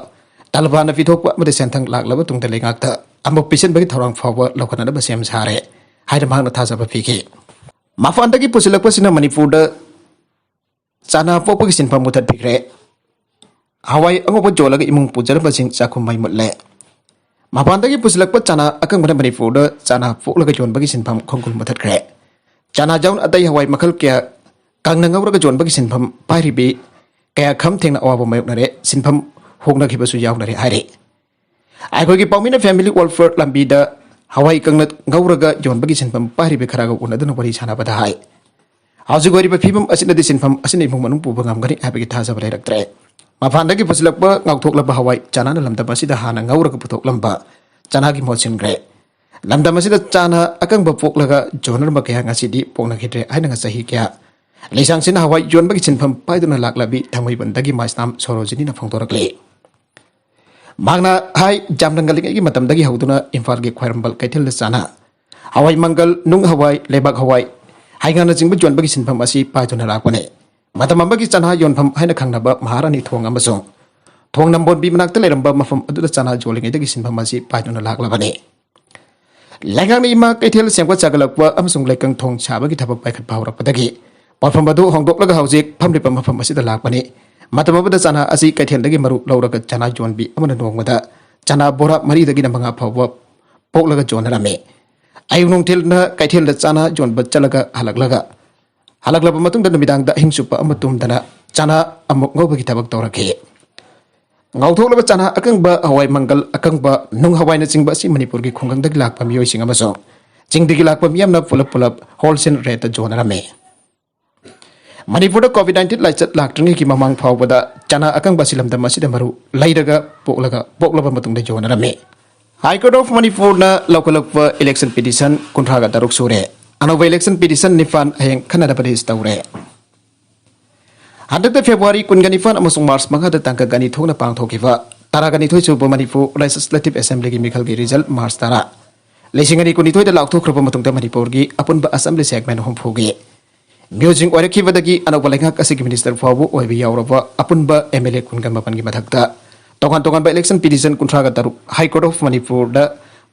ꯇꯂꯕ ꯍꯥꯟꯅ ꯄꯤꯊꯣꯛꯄ ꯑꯃꯗꯤ ꯁꯦꯟꯊꯪ ꯂꯥꯛꯂꯕ ꯇꯨꯡꯗ ꯂꯩꯉꯥꯛꯇ ꯑꯃꯨꯛ ꯄꯤꯁꯤꯟꯕꯒꯤ ꯊꯧꯔꯥꯡ ꯐꯥꯎꯕ ꯂꯧꯈꯠꯅꯅꯕ ꯁꯦꯝ ꯁꯥꯔꯦ ꯍꯥꯏꯅ ꯃꯍꯥꯛꯅ ꯊꯥꯖꯕ ꯄꯤꯈꯤ꯫ ꯃꯄꯥꯟꯗꯒꯤ ꯄꯨꯁꯤꯜꯂꯛꯄꯁꯤꯅ ꯃꯅꯤꯄꯨꯔꯗ ꯆꯥꯅ ꯄꯣꯛꯄꯒꯤ ꯁꯤꯟꯐꯝ ꯃꯨꯊꯠꯄꯤꯈ꯭ꯔꯦ꯫ ꯍꯋꯥꯏ ꯑꯉꯧꯕ ꯌꯣꯜꯂꯒ ꯏꯃꯨꯡ ꯄꯨꯖꯔꯝꯕꯁꯤꯡ ꯆꯥꯛꯈꯨꯝ ꯃꯩ ꯃꯨꯠꯂꯦ꯫ ꯃꯄꯥꯟꯗꯒꯤ ꯄꯨꯁꯤꯜꯂꯛꯄ ꯆꯅꯥ ꯑꯀꯪꯕꯅ ꯃꯅꯤꯄꯨꯔꯗ ꯆꯅꯥ ꯄꯣꯛꯂꯒ ꯌꯣꯟꯕꯒꯤ ꯁꯤꯟꯐꯝ ꯈꯣꯡꯒꯨꯜ ꯃꯨꯊꯠꯈ꯭ꯔꯦ꯫ ꯆꯅꯥ ꯌꯥꯎꯅ ꯑꯇꯩ ꯍꯋꯥꯏ ꯃꯈꯜ ꯀꯌꯥ ꯀꯪꯅ ꯉꯧꯔꯒ ꯌꯣꯟꯕꯒꯤ ꯁꯤꯟꯐꯝ ꯄꯥꯏꯔꯤꯕꯤ ꯀꯌꯥ ꯈꯝ ꯊꯦꯡꯅ ꯑꯋꯥꯕ ꯃꯥꯌꯣꯛꯅꯔꯦ, ꯁꯤꯟꯐꯝ ꯍꯣꯡꯅꯈꯤꯕꯁꯨ ꯌꯥꯎꯅꯔꯦ ꯍꯥꯏꯔꯤ꯫ ꯑꯩꯈꯣꯏꯒꯤ ꯄꯥꯎꯃꯤꯅ ꯐꯦꯃꯤꯂꯤ ꯋꯦꯜꯐꯤꯌꯔ ꯂꯝꯕꯤꯗ ꯍꯋꯥꯏ ꯀꯪꯅ ꯉꯧꯔꯒ ꯌꯣꯟꯕꯒꯤ ꯁꯤꯟꯐꯝ ꯄꯥꯏꯔꯤꯕ ꯈꯔꯒ ꯎꯅꯗꯨꯅ ꯋꯥꯔꯤ ꯁꯥꯟꯅꯕꯗ ꯍꯥꯏ, ꯍꯧꯖꯤꯛ ꯑꯣꯏꯔꯤꯕ ꯐꯤꯕꯝ ꯑꯁꯤꯅꯗꯤ ꯁꯤꯟꯐꯝ ꯑꯁꯤꯅ ꯏꯃꯨꯡ ꯃꯅꯨꯡ ꯄꯨꯕ ꯉꯝꯒꯅꯤ ꯍꯥꯏꯕꯒꯤ ꯊꯥꯖꯕ ꯂꯩꯔꯛꯇ꯭ꯔꯦ꯫ ꯃꯄꯥꯟꯗꯒꯤ ꯄꯨꯁꯤꯜꯂꯛꯄ ꯉꯥꯎꯊꯣꯛꯂꯕ ꯍꯋꯥꯏ ꯆꯅꯥꯅ ꯂꯝꯗꯝ ꯑꯁꯤꯗ ꯍꯥꯟꯅ ꯉꯧꯔꯒ ꯄꯨꯊꯣꯛꯂꯝꯕ ꯆꯅꯥꯒꯤ ꯃꯍꯨꯠ ꯁꯤꯟꯈ꯭ꯔꯦ꯫ ꯂꯝꯗꯝ ꯑꯁꯤꯗ ꯆꯅꯥ ꯑꯀꯪꯕ ꯄꯣꯛꯂꯒ ꯌꯣꯟꯅꯔꯝꯕ ꯀꯌꯥ ꯉꯁꯤꯗꯤ ꯄꯣꯛꯅꯈꯤꯗ꯭ꯔꯦ ꯍꯥꯏꯅ ꯆꯍꯤ ꯀꯌꯥ ꯂꯩꯁꯥꯡꯁꯤꯟꯅ ꯍꯋꯥꯏ ꯌꯣꯟꯕꯒꯤ ꯁꯤꯟꯐꯝ ꯄꯥꯏꯗꯨꯅ ꯂꯥꯛꯂꯕꯤ ꯊꯥꯡꯃꯩꯕꯟꯗꯒꯤ ꯃꯥꯏꯁꯅꯥꯝ ꯁꯣꯔꯣꯖꯤꯅꯤꯅ ꯐꯣꯡꯗꯣꯔꯛꯂꯤ꯫ ꯃꯍꯥꯛꯅ ꯍꯥꯏ, ꯌꯥꯝꯅ ꯉꯜꯂꯤꯉꯩꯒꯤ ꯃꯇꯝꯗꯒꯤ ꯍꯧꯗꯨꯅ ꯏꯝꯐꯥꯜꯒꯤ ꯈ꯭ꯋꯥꯏꯔꯝꯕꯟ ꯀꯩꯊꯦꯜꯗ ꯆꯅꯥ, ꯍꯋꯥꯏ ꯃꯪꯒꯜ, ꯅꯨꯡ ꯍꯋꯥꯏ, ꯂꯩꯕꯥꯛ ꯍꯋꯥꯏ, ꯍꯩꯉꯥꯅꯆꯤꯡꯕ ꯌꯣꯟꯕꯒꯤ ꯁꯤꯟꯐꯝ ꯑꯁꯤ ꯄꯥꯏꯗꯨꯅ ꯂꯥꯛꯄꯅꯤ꯫ ꯃꯇꯝ ꯑꯃꯒꯤ ꯆꯅꯥ ꯌꯣꯟꯐꯝ ꯍꯥꯏꯅ ꯈꯪꯅꯕ ꯃꯍꯥꯔꯥꯅꯤ ꯊꯣꯡ ꯑꯃꯁꯨꯡ ꯊꯣꯡ ꯅꯝꯕꯣꯟꯕꯤ ꯃꯅꯥꯛꯇ ꯂꯩꯔꯝꯕ ꯃꯐꯝ ꯑꯗꯨꯗ ꯆꯅꯥ ꯌꯣꯜꯂꯤꯉꯩꯗꯒꯤ ꯁꯤꯟꯐꯝ ꯑꯁꯤ ꯄꯥꯏꯗꯨꯅ ꯂꯥꯛꯂꯕꯅꯤ꯫ ꯂꯩꯉꯥꯛꯅ ꯏꯃꯥ ꯀꯩꯊꯦꯜ ꯁꯦꯝꯒꯠ ꯁꯥꯒꯠꯂꯛꯄ ꯑꯃꯁꯨꯡ ꯂꯩꯀꯪ ꯊꯣꯡ ꯁꯥꯕꯒꯤ ꯊꯕꯛ ꯄꯥꯏꯈꯠꯄ ꯍꯧꯔꯛꯄꯗꯒꯤ ꯄꯣꯠꯐꯝ ꯑꯗꯨ ꯍꯣꯡꯗꯣꯛꯂꯒ ꯍꯧꯖꯤꯛ ꯐꯝꯂꯤꯕ ꯃꯐꯝ ꯑꯁꯤꯗ ꯂꯥꯛꯄꯅꯤ꯫ ꯃꯇꯝ ꯑꯃꯗ ꯆꯅꯥ ꯑꯁꯤ ꯀꯩꯊꯦꯜꯗꯒꯤ ꯃꯔꯨ ꯂꯧꯔꯒ ꯆꯅꯥ ꯌꯣꯟꯕꯤ ꯑꯃꯅ ꯅꯣꯡꯃꯗ ꯆꯅꯥ ꯕꯣꯔꯥ ꯃꯔꯤꯗꯒꯤꯅ ꯃꯉꯥ ꯐꯥꯎꯕ ꯄꯣꯛꯂꯒ ꯌꯣꯟꯅꯔꯝꯃꯤ꯫ ꯑꯌꯨꯛ ꯅꯨꯡꯊꯤꯜꯅ ꯀꯩꯊꯦꯜꯗ ꯆꯅꯥ ꯌꯣꯟꯕ ꯆꯠꯂꯒ ꯍꯜꯂꯛꯂꯒ, ꯍꯜꯂꯛꯂꯕ ꯃꯇꯨꯡꯗ ꯅꯨꯃꯤꯗꯥꯡꯗ ꯑꯍꯤꯡ ꯆꯨꯞꯄ ꯑꯃ ꯇꯨꯝꯗꯅ ꯆꯅꯥ ꯑꯃꯨꯛ ꯉꯧꯕꯒꯤ ꯊꯕꯛ ꯇꯧꯔꯛꯈꯤ꯫ ꯉꯧꯊꯣꯛꯂꯕ ꯆꯅꯥ ꯑꯀꯪꯕ, ꯍꯋꯥꯏ ꯃꯪꯒꯜ ꯑꯀꯪꯕ, ꯅꯨꯡ ꯍꯋꯥꯏꯅꯆꯤꯡꯕ ꯑꯁꯤ ꯃꯅꯤꯄꯨꯔꯒꯤ ꯈꯨꯡꯒꯪꯗꯒꯤ ꯂꯥꯛꯄ ꯃꯤꯑꯣꯏꯁꯤꯡ ꯑꯃꯁꯨꯡ ꯆꯤꯡꯗꯒꯤ ꯂꯥꯛꯄ ꯃꯤꯌꯥꯝꯅ ꯄꯨꯂꯞ ꯄꯨꯂꯞ ꯍꯣꯜꯁꯦꯜ ꯔꯦꯠꯇ ꯌꯣꯟꯅꯔꯝꯃꯤ꯫ ꯃꯅꯤꯄꯨꯔꯗ ꯀꯣꯚꯤꯗ ꯅꯥꯏꯟꯇꯤꯟ ꯂꯥꯏꯆꯠ ꯂꯥꯛꯇ꯭ꯔꯤꯉꯩꯒꯤ ꯃꯃꯥꯡ ꯐꯥꯎꯕꯗ ꯆꯅꯥ ꯑꯀꯪꯕ ꯑꯁꯤ ꯂꯝꯗꯝ ꯑꯁꯤꯗ ꯃꯔꯨ ꯂꯩꯔꯒ ꯄꯣꯛꯂꯒ, ꯄꯣꯛꯂꯕ ꯃꯇꯨꯡꯗ ꯌꯣꯟꯅꯔꯝꯃꯤ꯫ ꯍꯥꯏ ꯀꯣꯔꯠ ꯑꯣꯐ ꯃꯅꯤꯄꯨꯔꯅ ꯂꯧꯈꯠꯂꯛꯄ ꯏꯂꯦꯛꯁꯟ ꯄꯤꯇꯤꯁꯟ ꯀꯨꯟꯊ꯭ꯔꯥꯒ ꯇꯔꯨꯛ ꯁꯨꯔꯦ꯫ ꯑꯅꯧꯕ ꯏꯂꯦꯛꯁꯟ ꯄꯤꯇꯤꯁꯟ ꯅꯤꯄꯥꯟ ꯍꯌꯦꯡ ꯈꯟꯅꯅꯕ ꯔꯤꯂꯤꯖ ꯇꯧꯔꯦ꯫ ꯍꯟꯗꯛꯇ ꯐꯦꯕ꯭ꯔꯨꯋꯥꯔꯤ ꯀꯨꯟꯒ ꯅꯤꯄꯥꯟ ꯑꯃꯁꯨꯡ ꯃꯥꯔꯆ ꯃꯉꯥꯗ ꯇꯥꯡꯀꯛ ꯑꯅꯤ ꯊꯣꯛꯅ ꯄꯥꯡꯊꯣꯛꯈꯤꯕ ꯇꯔꯥꯒ ꯅꯤꯊꯣꯏ ꯁꯨꯕ ꯃꯅꯤꯄꯨꯔ ꯂꯦꯖꯤꯁꯂꯦꯇꯤꯚ ꯑꯦꯁꯦꯝꯕ꯭ꯂꯤꯒꯤ ꯃꯤꯈꯜꯒꯤ ꯔꯤꯖꯜ ꯃꯥꯔꯆ ꯇꯔꯥ, ꯂꯤꯁꯤꯡ ꯑꯅꯤ ꯀꯨꯟꯅꯤꯊꯣꯏꯗ ꯂꯥꯎꯊꯣꯛꯈ꯭ꯔꯕ ꯃꯇꯨꯡꯗ ꯃꯅꯤꯄꯨꯔꯒꯤ ꯑꯄꯨꯟꯕ ꯑꯁꯦꯝꯕ꯭ꯂꯤ ꯁꯦꯒꯃꯦꯟ ꯍꯨꯝꯐꯨꯒꯤ ꯃꯤꯑꯣꯏꯁꯤꯡ ꯑꯣꯏꯔꯛꯈꯤꯕꯗꯒꯤ ꯑꯅꯧꯕ ꯂꯩꯉꯥꯛ ꯑꯁꯤꯒꯤ ꯃꯤꯅꯤꯁꯇꯔ ꯐꯥꯎꯕ ꯑꯣꯏꯕ ꯌꯥꯎꯔꯕ ꯑꯄꯨꯟꯕ ꯑꯦꯝ ꯑꯦꯜ ꯑꯦ ꯀꯨꯟꯒ ꯃꯥꯄꯟꯒꯤ ꯃꯊꯛꯇ ꯇꯣꯉꯥꯟ ꯇꯣꯉꯥꯟꯕ ꯏꯂꯦꯛꯁꯟ ꯄꯤꯇꯤꯁꯟ ꯀꯨꯟꯊ꯭ꯔꯥꯒ ꯇꯔꯨꯛ ꯍꯥꯏ ꯀꯣꯔꯠ ꯑꯣꯐ ꯃꯅꯤꯄꯨꯔꯗ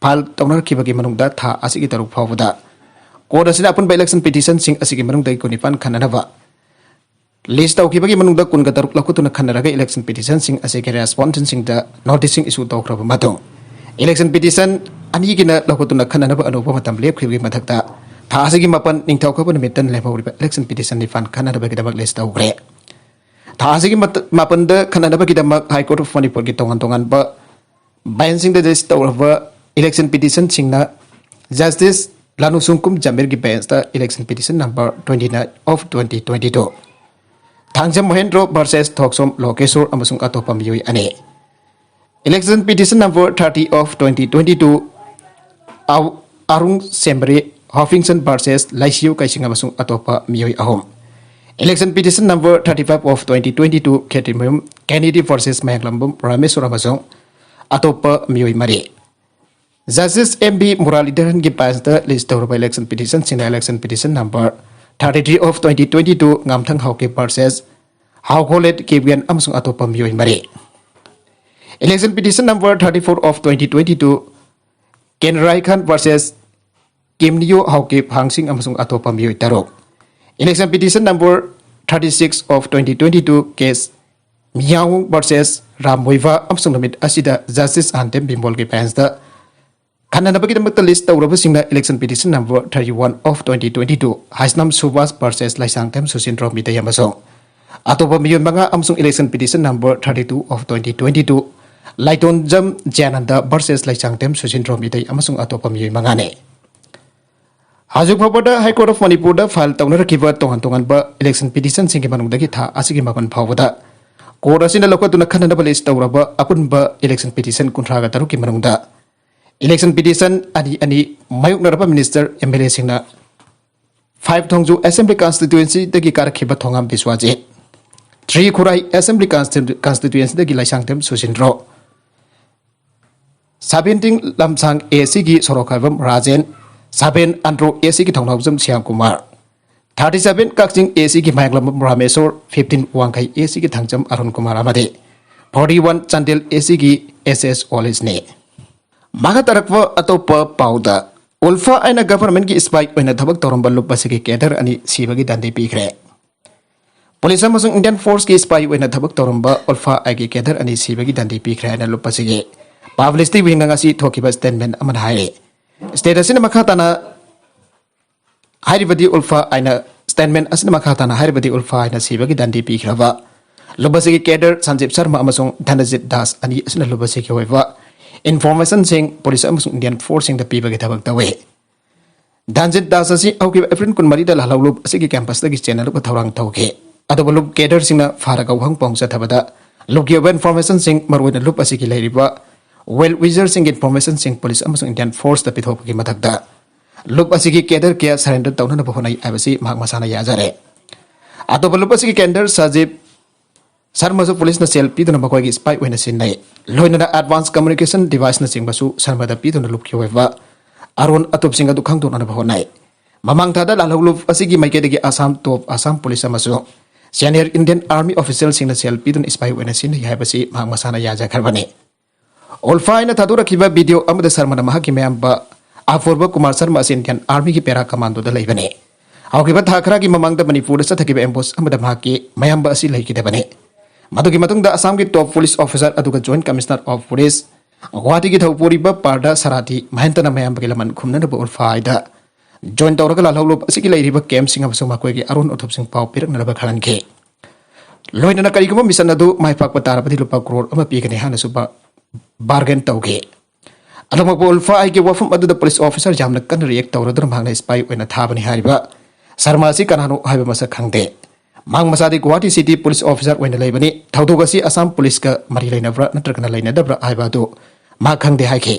ꯐꯥꯏꯜ ꯇꯧꯅꯔꯛꯈꯤꯕꯒꯤ ꯃꯅꯨꯡꯗ ꯊꯥ ꯑꯁꯤꯒꯤ ꯇꯔꯨꯛ ꯐꯥꯎꯕꯗ ꯀꯣꯔꯠ ꯑꯁꯤꯅ ꯑꯄꯨꯟꯕ ꯏꯂꯦꯛꯁꯟ ꯄꯤꯇꯤꯁꯟꯁꯤꯡ ꯑꯁꯤꯒꯤ ꯃꯅꯨꯡꯗꯒꯤ ꯀꯨꯟꯅꯤꯄꯥꯟ ꯈꯟꯅꯅꯕ ꯂꯤꯁ ꯇꯧꯈꯤꯕꯒꯤ ꯃꯅꯨꯡꯗ ꯀꯨꯟꯒ ꯇꯔꯨꯛ ꯂꯧꯈꯠꯇꯨꯅ ꯈꯟꯅꯔꯒ ꯏꯂꯦꯛꯁꯟ ꯄꯤꯇꯤꯁꯟꯁꯤꯡ ꯑꯁꯤꯒꯤ ꯔꯦꯁꯄꯣꯟꯗꯦꯟꯁꯤꯡꯗ ꯅꯣꯇꯤꯁꯁꯤꯡ ꯏꯁꯨ ꯇꯧꯈ꯭ꯔꯕ ꯃꯇꯨꯡ, Election petition ꯑꯅꯤꯒꯤꯅ ꯂꯧꯈꯠꯇꯨꯅ ꯈꯟꯅꯅꯕ ꯑꯅꯧꯕ ꯃꯇꯝ ꯂꯦꯞꯈꯤꯕꯒꯤ ꯃꯊꯛꯇ, ꯊꯥ ꯑꯁꯤꯒꯤ ꯃꯥꯄꯟ ꯅꯤꯡꯊꯧꯀꯥꯕ ꯅꯨꯃꯤꯠꯇ ꯂꯦꯝꯍꯧꯔꯤꯕ election petition ꯅꯤꯄꯥꯟ ꯈꯟꯅꯅꯕꯒꯤꯗꯃꯛ list ꯇꯧꯈ꯭ꯔꯦ꯫ ꯊꯥ ꯑꯁꯤꯒꯤ ꯃꯇ-, ꯃꯥꯄꯟꯗ ꯈꯟꯅꯅꯕꯒꯤꯗꯃꯛ High Court of ꯃꯅꯤꯄꯨꯔꯒꯤ ꯇꯣꯉꯥꯟ ꯇꯣꯉꯥꯟꯕ benchꯁꯤꯡꯗ list ꯇꯧꯔꯕ election petitionꯁꯤꯡꯅ Justice ꯂꯥꯅꯨꯁꯨꯡꯀꯨꯝ ꯖꯃꯤꯔꯒꯤ benchꯇ election petition number twenty-nine of twenty twenty-two, Thangjam ꯃꯣꯍꯦꯟꯗ꯭ꯔꯣ versus ꯊꯣꯛꯁꯣꯝ ꯂꯣꯀꯦꯁꯣꯔ ꯑꯃꯁꯨꯡ ꯑꯇꯣꯞꯄ ꯃꯤꯑꯣꯏ ꯑꯅꯤ, election petition number thirty of twenty twenty-two, ꯑꯧ, ꯑꯔꯨꯡ ꯁꯦꯝꯕꯔꯤ ꯍꯣꯐꯤꯡꯁꯟ versus ꯂꯩꯁꯤꯌꯨ ꯀꯩꯁꯤꯡ ꯑꯃꯁꯨꯡ ꯑꯇꯣꯞꯄ ꯃꯤꯑꯣꯏ ꯑꯍꯨꯝ, election petition number thirty-five of twenty twenty-two, Khetrimayum ꯀꯦꯅꯦꯗꯤ versus ꯃꯌꯥꯡꯂꯝꯕꯝ ꯔꯥꯃꯦꯁꯣꯔ ꯑꯃꯁꯨꯡ ꯑꯇꯣꯞꯄ ꯃꯤꯑꯣꯏ ꯃꯔꯤ꯫ Justice ꯑꯦꯝ ꯕꯤ ꯃꯨꯔꯥꯂꯤꯙꯔꯟꯒꯤ benchꯇ list ꯇꯧꯔꯕ election petitionꯁꯤꯡꯅ election petition number thirty-three of twenty twenty-two, ꯉꯥꯝꯊꯪ Haokip versus ꯍꯥꯎꯈꯣꯂꯦꯠ ꯀꯦꯕꯤꯌꯟ ꯑꯃꯁꯨꯡ ꯑꯇꯣꯞꯄ ꯃꯤꯑꯣꯏ ꯃꯔꯤ, election petition number thirty-four of twenty twenty-two, ꯀꯦꯟꯔꯥꯏ Khan versus ꯀꯤꯝꯅꯤꯌꯣ Haokip ꯍꯥꯡꯁꯤꯡ ꯑꯃꯁꯨꯡ ꯑꯇꯣꯞꯄ ꯃꯤꯑꯣꯏ ꯇꯔꯨꯛ, election petition number thirty-six of twenty twenty-two, case ꯃꯤꯌꯥꯎ versus ꯔꯥꯝ ꯃꯣꯏꯕꯥ ꯑꯃꯁꯨꯡ ꯅꯨꯃꯤꯠ ꯑꯁꯤꯗ Justice ꯑꯍꯟꯇꯦꯝ ꯕꯤꯃꯣꯜꯒꯤ benchꯇ ꯈꯟꯅꯅꯕꯒꯤꯗꯃꯛꯇ list ꯇꯧꯔꯕꯁꯤꯡꯅ election petition number thirty-one of twenty twenty-two, ꯍꯥꯏꯁꯅꯝ Subhas versus Leishangthem ꯁꯨꯁꯤꯟꯗ꯭ꯔꯣ Meitei ꯑꯃꯁꯨꯡ ꯑꯇꯣꯞꯄ ꯃꯤꯑꯣꯏ ꯃꯉꯥ ꯑꯃꯁꯨꯡ election petition number thirty-two of twenty twenty-two, ꯂꯥꯏꯇꯣꯟꯖꯝ ꯖꯌꯥꯅꯟꯗ versus Leishangthem ꯁꯨꯁꯤꯟꯗ꯭ꯔꯣ Meitei ꯑꯃꯁꯨꯡ ꯑꯇꯣꯞꯄ ꯃꯤꯑꯣꯏ ꯃꯉꯥꯅꯤ꯫ ꯍꯧꯖꯤꯛ ꯐꯥꯎꯕꯗ High Court of ꯃꯅꯤꯄꯨꯔꯗ file ꯇꯧꯅꯔꯛꯈꯤꯕ ꯇꯣꯉꯥꯟ ꯇꯣꯉꯥꯟꯕ election petitionꯁꯤꯡꯒꯤ ꯃꯅꯨꯡꯗꯒꯤ ꯊꯥ ꯑꯁꯤꯒꯤ ꯃꯥꯄꯟ ꯐꯥꯎꯕꯗ court ꯑꯁꯤꯅ ꯂꯧꯈꯠꯇꯨꯅ ꯈꯟꯅꯅꯕ list ꯇꯧꯔꯕ ꯑꯄꯨꯟꯕ election petition ꯀꯨꯟꯊ꯭ꯔꯥꯒ ꯇꯔꯨꯛꯀꯤ ꯃꯅꯨꯡꯗ election petition ꯑꯅꯤ ꯑꯅꯤ ꯃꯥꯌꯣꯛꯅꯔꯕ minister, MLAꯁꯤꯡꯅ five ꯊꯣꯡꯖꯨ Assembly Constituencyꯗꯒꯤ ꯀꯥꯔꯛꯈꯤꯕ ꯊꯣꯉꯥꯝ ꯕꯤꯁ꯭ꯋꯥꯖꯤꯠ, three ꯈꯨꯔꯥꯏ Assembly Constitu-, Constituencyꯗꯒꯤ ꯂꯩꯁꯥꯡꯊꯦꯝ ꯁꯨꯁꯤꯟꯗ꯭ꯔꯣ, seventeen ꯂꯝꯁꯥꯡ ACꯒꯤ ꯁꯣꯔꯣꯛꯈꯥꯏꯕꯝ ꯔꯥꯖꯦꯟ, seven ꯑꯟꯗ꯭ꯔꯣ ACꯒꯤ ꯊꯧꯅꯥꯎꯖꯝ ꯁ꯭ꯌꯥꯝꯀꯨꯃꯥꯔ, thirty-seven ꯀꯛꯆꯤꯡ ACꯒꯤ ꯃꯌꯥꯡꯂꯝꯕꯝ ꯔꯥꯃꯦꯁꯣꯔ, fifteen ꯋꯥꯡꯈꯩ ACꯒꯤ ꯊꯥꯡꯖꯝ ꯑꯔꯨꯟ ꯀꯨꯃꯥꯔ ꯑꯃꯗꯤ forty-one ꯆꯥꯟꯗꯦꯜ ACꯒꯤ S S ꯋꯥꯂꯤꯁꯅꯤ꯫ ꯃꯈꯥ ꯇꯥꯔꯛꯄ ꯑꯇꯣꯞꯄ ꯄꯥꯎꯗ, ULFA ꯑꯩꯅ governmentꯀꯤ spy ꯑꯣꯏꯅ ꯊꯕꯛ ꯇꯧꯔꯝꯕ ꯂꯨꯞ ꯑꯁꯤꯒꯤ cadre ꯑꯅꯤ ꯁꯤꯕꯒꯤ ꯗꯟꯗꯤ ꯄꯤꯈ꯭ꯔꯦ꯫ Police ꯑꯃꯁꯨꯡ Indian forceꯀꯤ spy ꯑꯣꯏꯅ ꯊꯕꯛ ꯇꯧꯔꯝꯕ ULFA ꯑꯩꯒꯤ cadre ꯑꯅꯤ ꯁꯤꯕꯒꯤ ꯗꯟꯗꯤ ꯄꯤꯈ꯭ꯔꯦ ꯍꯥꯏꯅ ꯂꯨꯞ ꯑꯁꯤꯒꯤ Publicity wingꯅ ꯉꯁꯤ ꯊꯣꯛꯈꯤꯕ statement ꯑꯃꯅ ꯍꯥꯏꯔꯤ, state ꯑꯁꯤꯅ ꯃꯈꯥ ꯇꯥꯅ ꯍꯥꯏꯔꯤꯕꯗꯤ ꯎꯜꯐꯥ ꯑꯥꯏꯅ statement ꯑꯁꯤꯅ ꯃꯈꯥ ꯇꯥꯅ ꯍꯥꯏꯔꯤꯕꯗꯤ ꯎꯜꯐꯥ ꯑꯥꯏꯅ ꯁꯤꯕꯒꯤ ꯗꯟꯗꯤ ꯄꯤꯈ꯭ꯔꯕ ꯂꯨꯞ ꯑꯁꯤꯒꯤ cadre ꯁꯟꯖꯤꯞ ꯁꯔꯃ ꯑꯃꯁꯨꯡ ꯙꯅꯖꯤꯠ ꯗꯥꯁ ꯑꯅꯤ ꯑꯁꯤꯅ ꯂꯨꯞ ꯑꯁꯤꯒꯤ ꯑꯣꯏꯕ informationꯁꯤꯡ police ꯑꯃꯁꯨꯡ Indian forceꯁꯤꯡꯗ ꯄꯤꯕꯒꯤ ꯊꯕꯛ ꯇꯧꯏ꯫ ꯙꯟꯖꯤꯠ ꯗꯥꯁ ꯑꯁꯤ ꯍꯧꯈꯤꯕ April ꯀꯨꯟꯃꯔꯤꯗ ꯂꯥꯜꯍꯧ ꯂꯨꯞ ꯑꯁꯤꯒꯤ campusꯇꯒꯤ ꯆꯦꯟꯅꯅꯕ ꯊꯧꯔꯥꯡ ꯇꯧꯈꯤ꯫ ꯑꯗꯨꯕꯨ ꯂꯨꯞ cadreꯁꯤꯡꯅ ꯐꯥꯔꯒ ꯋꯥꯍꯪ ꯄꯥꯎ ꯆꯠꯊꯕꯗ ꯂꯨꯞꯀꯤ ꯑꯣꯏꯕ informationꯁꯤꯡ, ꯃꯔꯨꯑꯣꯏꯅ ꯂꯨꯞ ꯑꯁꯤꯒꯤ ꯂꯩꯔꯤꯕ well wisherꯁꯤꯡꯒꯤ informationꯁꯤꯡ police ꯑꯃꯁꯨꯡ Indian forceꯇ ꯄꯤꯊꯣꯛꯄꯒꯤ ꯃꯊꯛꯇ ꯂꯨꯞ ꯑꯁꯤꯒꯤ cadre ꯀꯌꯥ surrender ꯇꯧꯅꯅꯕ ꯍꯣꯠꯅꯩ ꯍꯥꯏꯕꯁꯤ ꯃꯍꯥꯛ ꯃꯁꯥꯅ ꯌꯥꯖꯔꯦ꯫ ꯑꯇꯣꯞꯄ ꯂꯨꯞ ꯑꯁꯤꯒꯤ cadre ꯁꯖꯤꯞ ꯁꯔꯃꯁꯨ policeꯅ ꯁꯦꯜ ꯄꯤꯗꯨꯅ ꯃꯈꯣꯏꯒꯤ spy ꯑꯣꯏꯅ ꯁꯤꯖꯤꯟꯅꯩ꯫ ꯂꯣꯏꯅꯅ advance communication deviceꯅꯆꯤꯡꯕꯁꯨ ꯁꯔꯃꯗ ꯄꯤꯗꯨꯅ ꯂꯨꯞꯀꯤ ꯑꯣꯏꯕ ꯑꯔꯣꯟ ꯑꯇꯨꯞꯁꯤꯡ ꯑꯗꯨ ꯈꯪꯗꯣꯛꯅꯅꯕ ꯍꯣꯠꯅꯩ꯫ ꯃꯃꯥꯡ ꯊꯥꯗ ꯂꯥꯜꯍꯧ ꯂꯨꯞ ꯑꯁꯤꯒꯤ ꯃꯥꯏꯀꯩꯗꯒꯤ ꯑꯁꯥꯝ top, ꯑꯁꯥꯝ police ꯑꯃꯁꯨꯡ senior Indian Army officialꯁꯤꯡꯅ ꯁꯦꯜ ꯄꯤꯗꯨꯅ spy ꯑꯣꯏꯅ ꯁꯤꯖꯤꯟꯅꯩ ꯍꯥꯏꯕꯁꯤ ꯃꯍꯥꯛ ꯃꯁꯥꯅ ꯌꯥꯖꯈ꯭ꯔꯕꯅꯤ꯫ ꯎꯜꯐꯥ ꯑꯥꯏꯅ ꯊꯥꯗꯣꯔꯛꯈꯤꯕ video ꯑꯃꯗ ꯁꯔꯃꯅ ꯃꯍꯥꯛꯀꯤ ꯃꯌꯥꯝꯕ ꯑꯄꯨꯔꯕ ꯀꯨꯃꯥꯔ ꯁꯔꯃ ꯑꯁꯤ Indian Armyꯒꯤ para commandoꯗ ꯂꯩꯕꯅꯤ꯫ ꯍꯧꯈꯤꯕ ꯊꯥ ꯈꯔꯒꯤ ꯃꯃꯥꯡꯗ ꯃꯅꯤꯄꯨꯔꯗ ꯆꯠꯊꯈꯤꯕ ambush ꯑꯃꯗ ꯃꯍꯥꯛꯀꯤ ꯃꯌꯥꯝꯕ ꯑꯁꯤ ꯂꯩꯈꯤꯗꯕꯅꯤ꯫ ꯃꯗꯨꯒꯤ ꯃꯇꯨꯡꯗ ꯑꯁꯥꯝꯒꯤ top police officer ꯑꯗꯨꯒ Joint Commissioner of Police ꯒꯨꯋꯥꯍꯥꯇꯤꯒꯤ ꯊꯧꯄꯨꯔꯤꯕ ꯄꯥꯔꯗ ꯁꯔꯥꯊꯤ ꯃꯍꯦꯟꯇꯅ ꯃꯌꯥꯝꯕꯒꯤ ꯂꯃꯟ ꯈꯨꯝꯅꯅꯕ ꯎꯜꯐꯥ ꯑꯥꯏꯗ join ꯇꯧꯔꯒ ꯂꯥꯜꯍꯧ ꯂꯨꯞ ꯑꯁꯤꯒꯤ ꯂꯩꯔꯤꯕ campꯁꯤꯡ ꯑꯃꯁꯨꯡ ꯃꯈꯣꯏꯒꯤ ꯑꯔꯣꯟ ꯑꯊꯨꯞꯁꯤꯡ ꯄꯥꯎ ꯄꯤꯔꯛꯅꯅꯕ ꯈꯪꯍꯟꯈꯤ꯫ ꯂꯣꯏꯅꯅ ꯀꯔꯤꯒꯨꯝꯕ mission ꯑꯗꯨ ꯃꯥꯏ ꯄꯥꯛꯄ ꯇꯥꯔꯕꯗꯤ ꯂꯨꯄꯥ crore ꯑꯃ ꯄꯤꯒꯅꯤ ꯍꯥꯏꯅꯁꯨ ꯕꯥ-, bargain ꯇꯧꯈꯤ꯫ ꯑꯗꯨꯃꯛꯄꯨ ꯎꯜꯐꯥ ꯑꯥꯏꯒꯤ ꯋꯥꯐꯝ ꯑꯗꯨꯗ police officer ꯌꯥꯝꯅ ꯀꯟꯅ react ꯇꯧꯔꯗꯨꯅ ꯃꯍꯥꯛꯅ spy ꯑꯣꯏꯅ ꯊꯥꯕꯅꯤ ꯍꯥꯏꯔꯤꯕ ꯁꯔꯃ ꯑꯁꯤ ꯀꯅꯥꯅꯣ ꯍꯥꯏꯕ ꯃꯁꯛ ꯈꯪꯗꯦ꯫ ꯃꯍꯥꯛ ꯃꯁꯥꯗꯤ ꯒꯨꯋꯥꯍꯥꯇꯤ city police officer ꯑꯣꯏꯅ ꯂꯩꯕꯅꯤ꯫ ꯊꯧꯗꯣꯛ ꯑꯁꯤ ꯑꯁꯥꯝ policeꯀ ꯃꯔꯤ ꯂꯩꯅꯕ꯭ꯔꯥ ꯅꯠꯇ꯭ꯔꯒꯅ ꯂꯩꯅꯗꯕ꯭ꯔꯥ ꯍꯥꯏꯕ ꯑꯗꯨ ꯃꯍꯥꯛ ꯈꯪꯗꯦ ꯍꯥꯏꯈꯤ꯫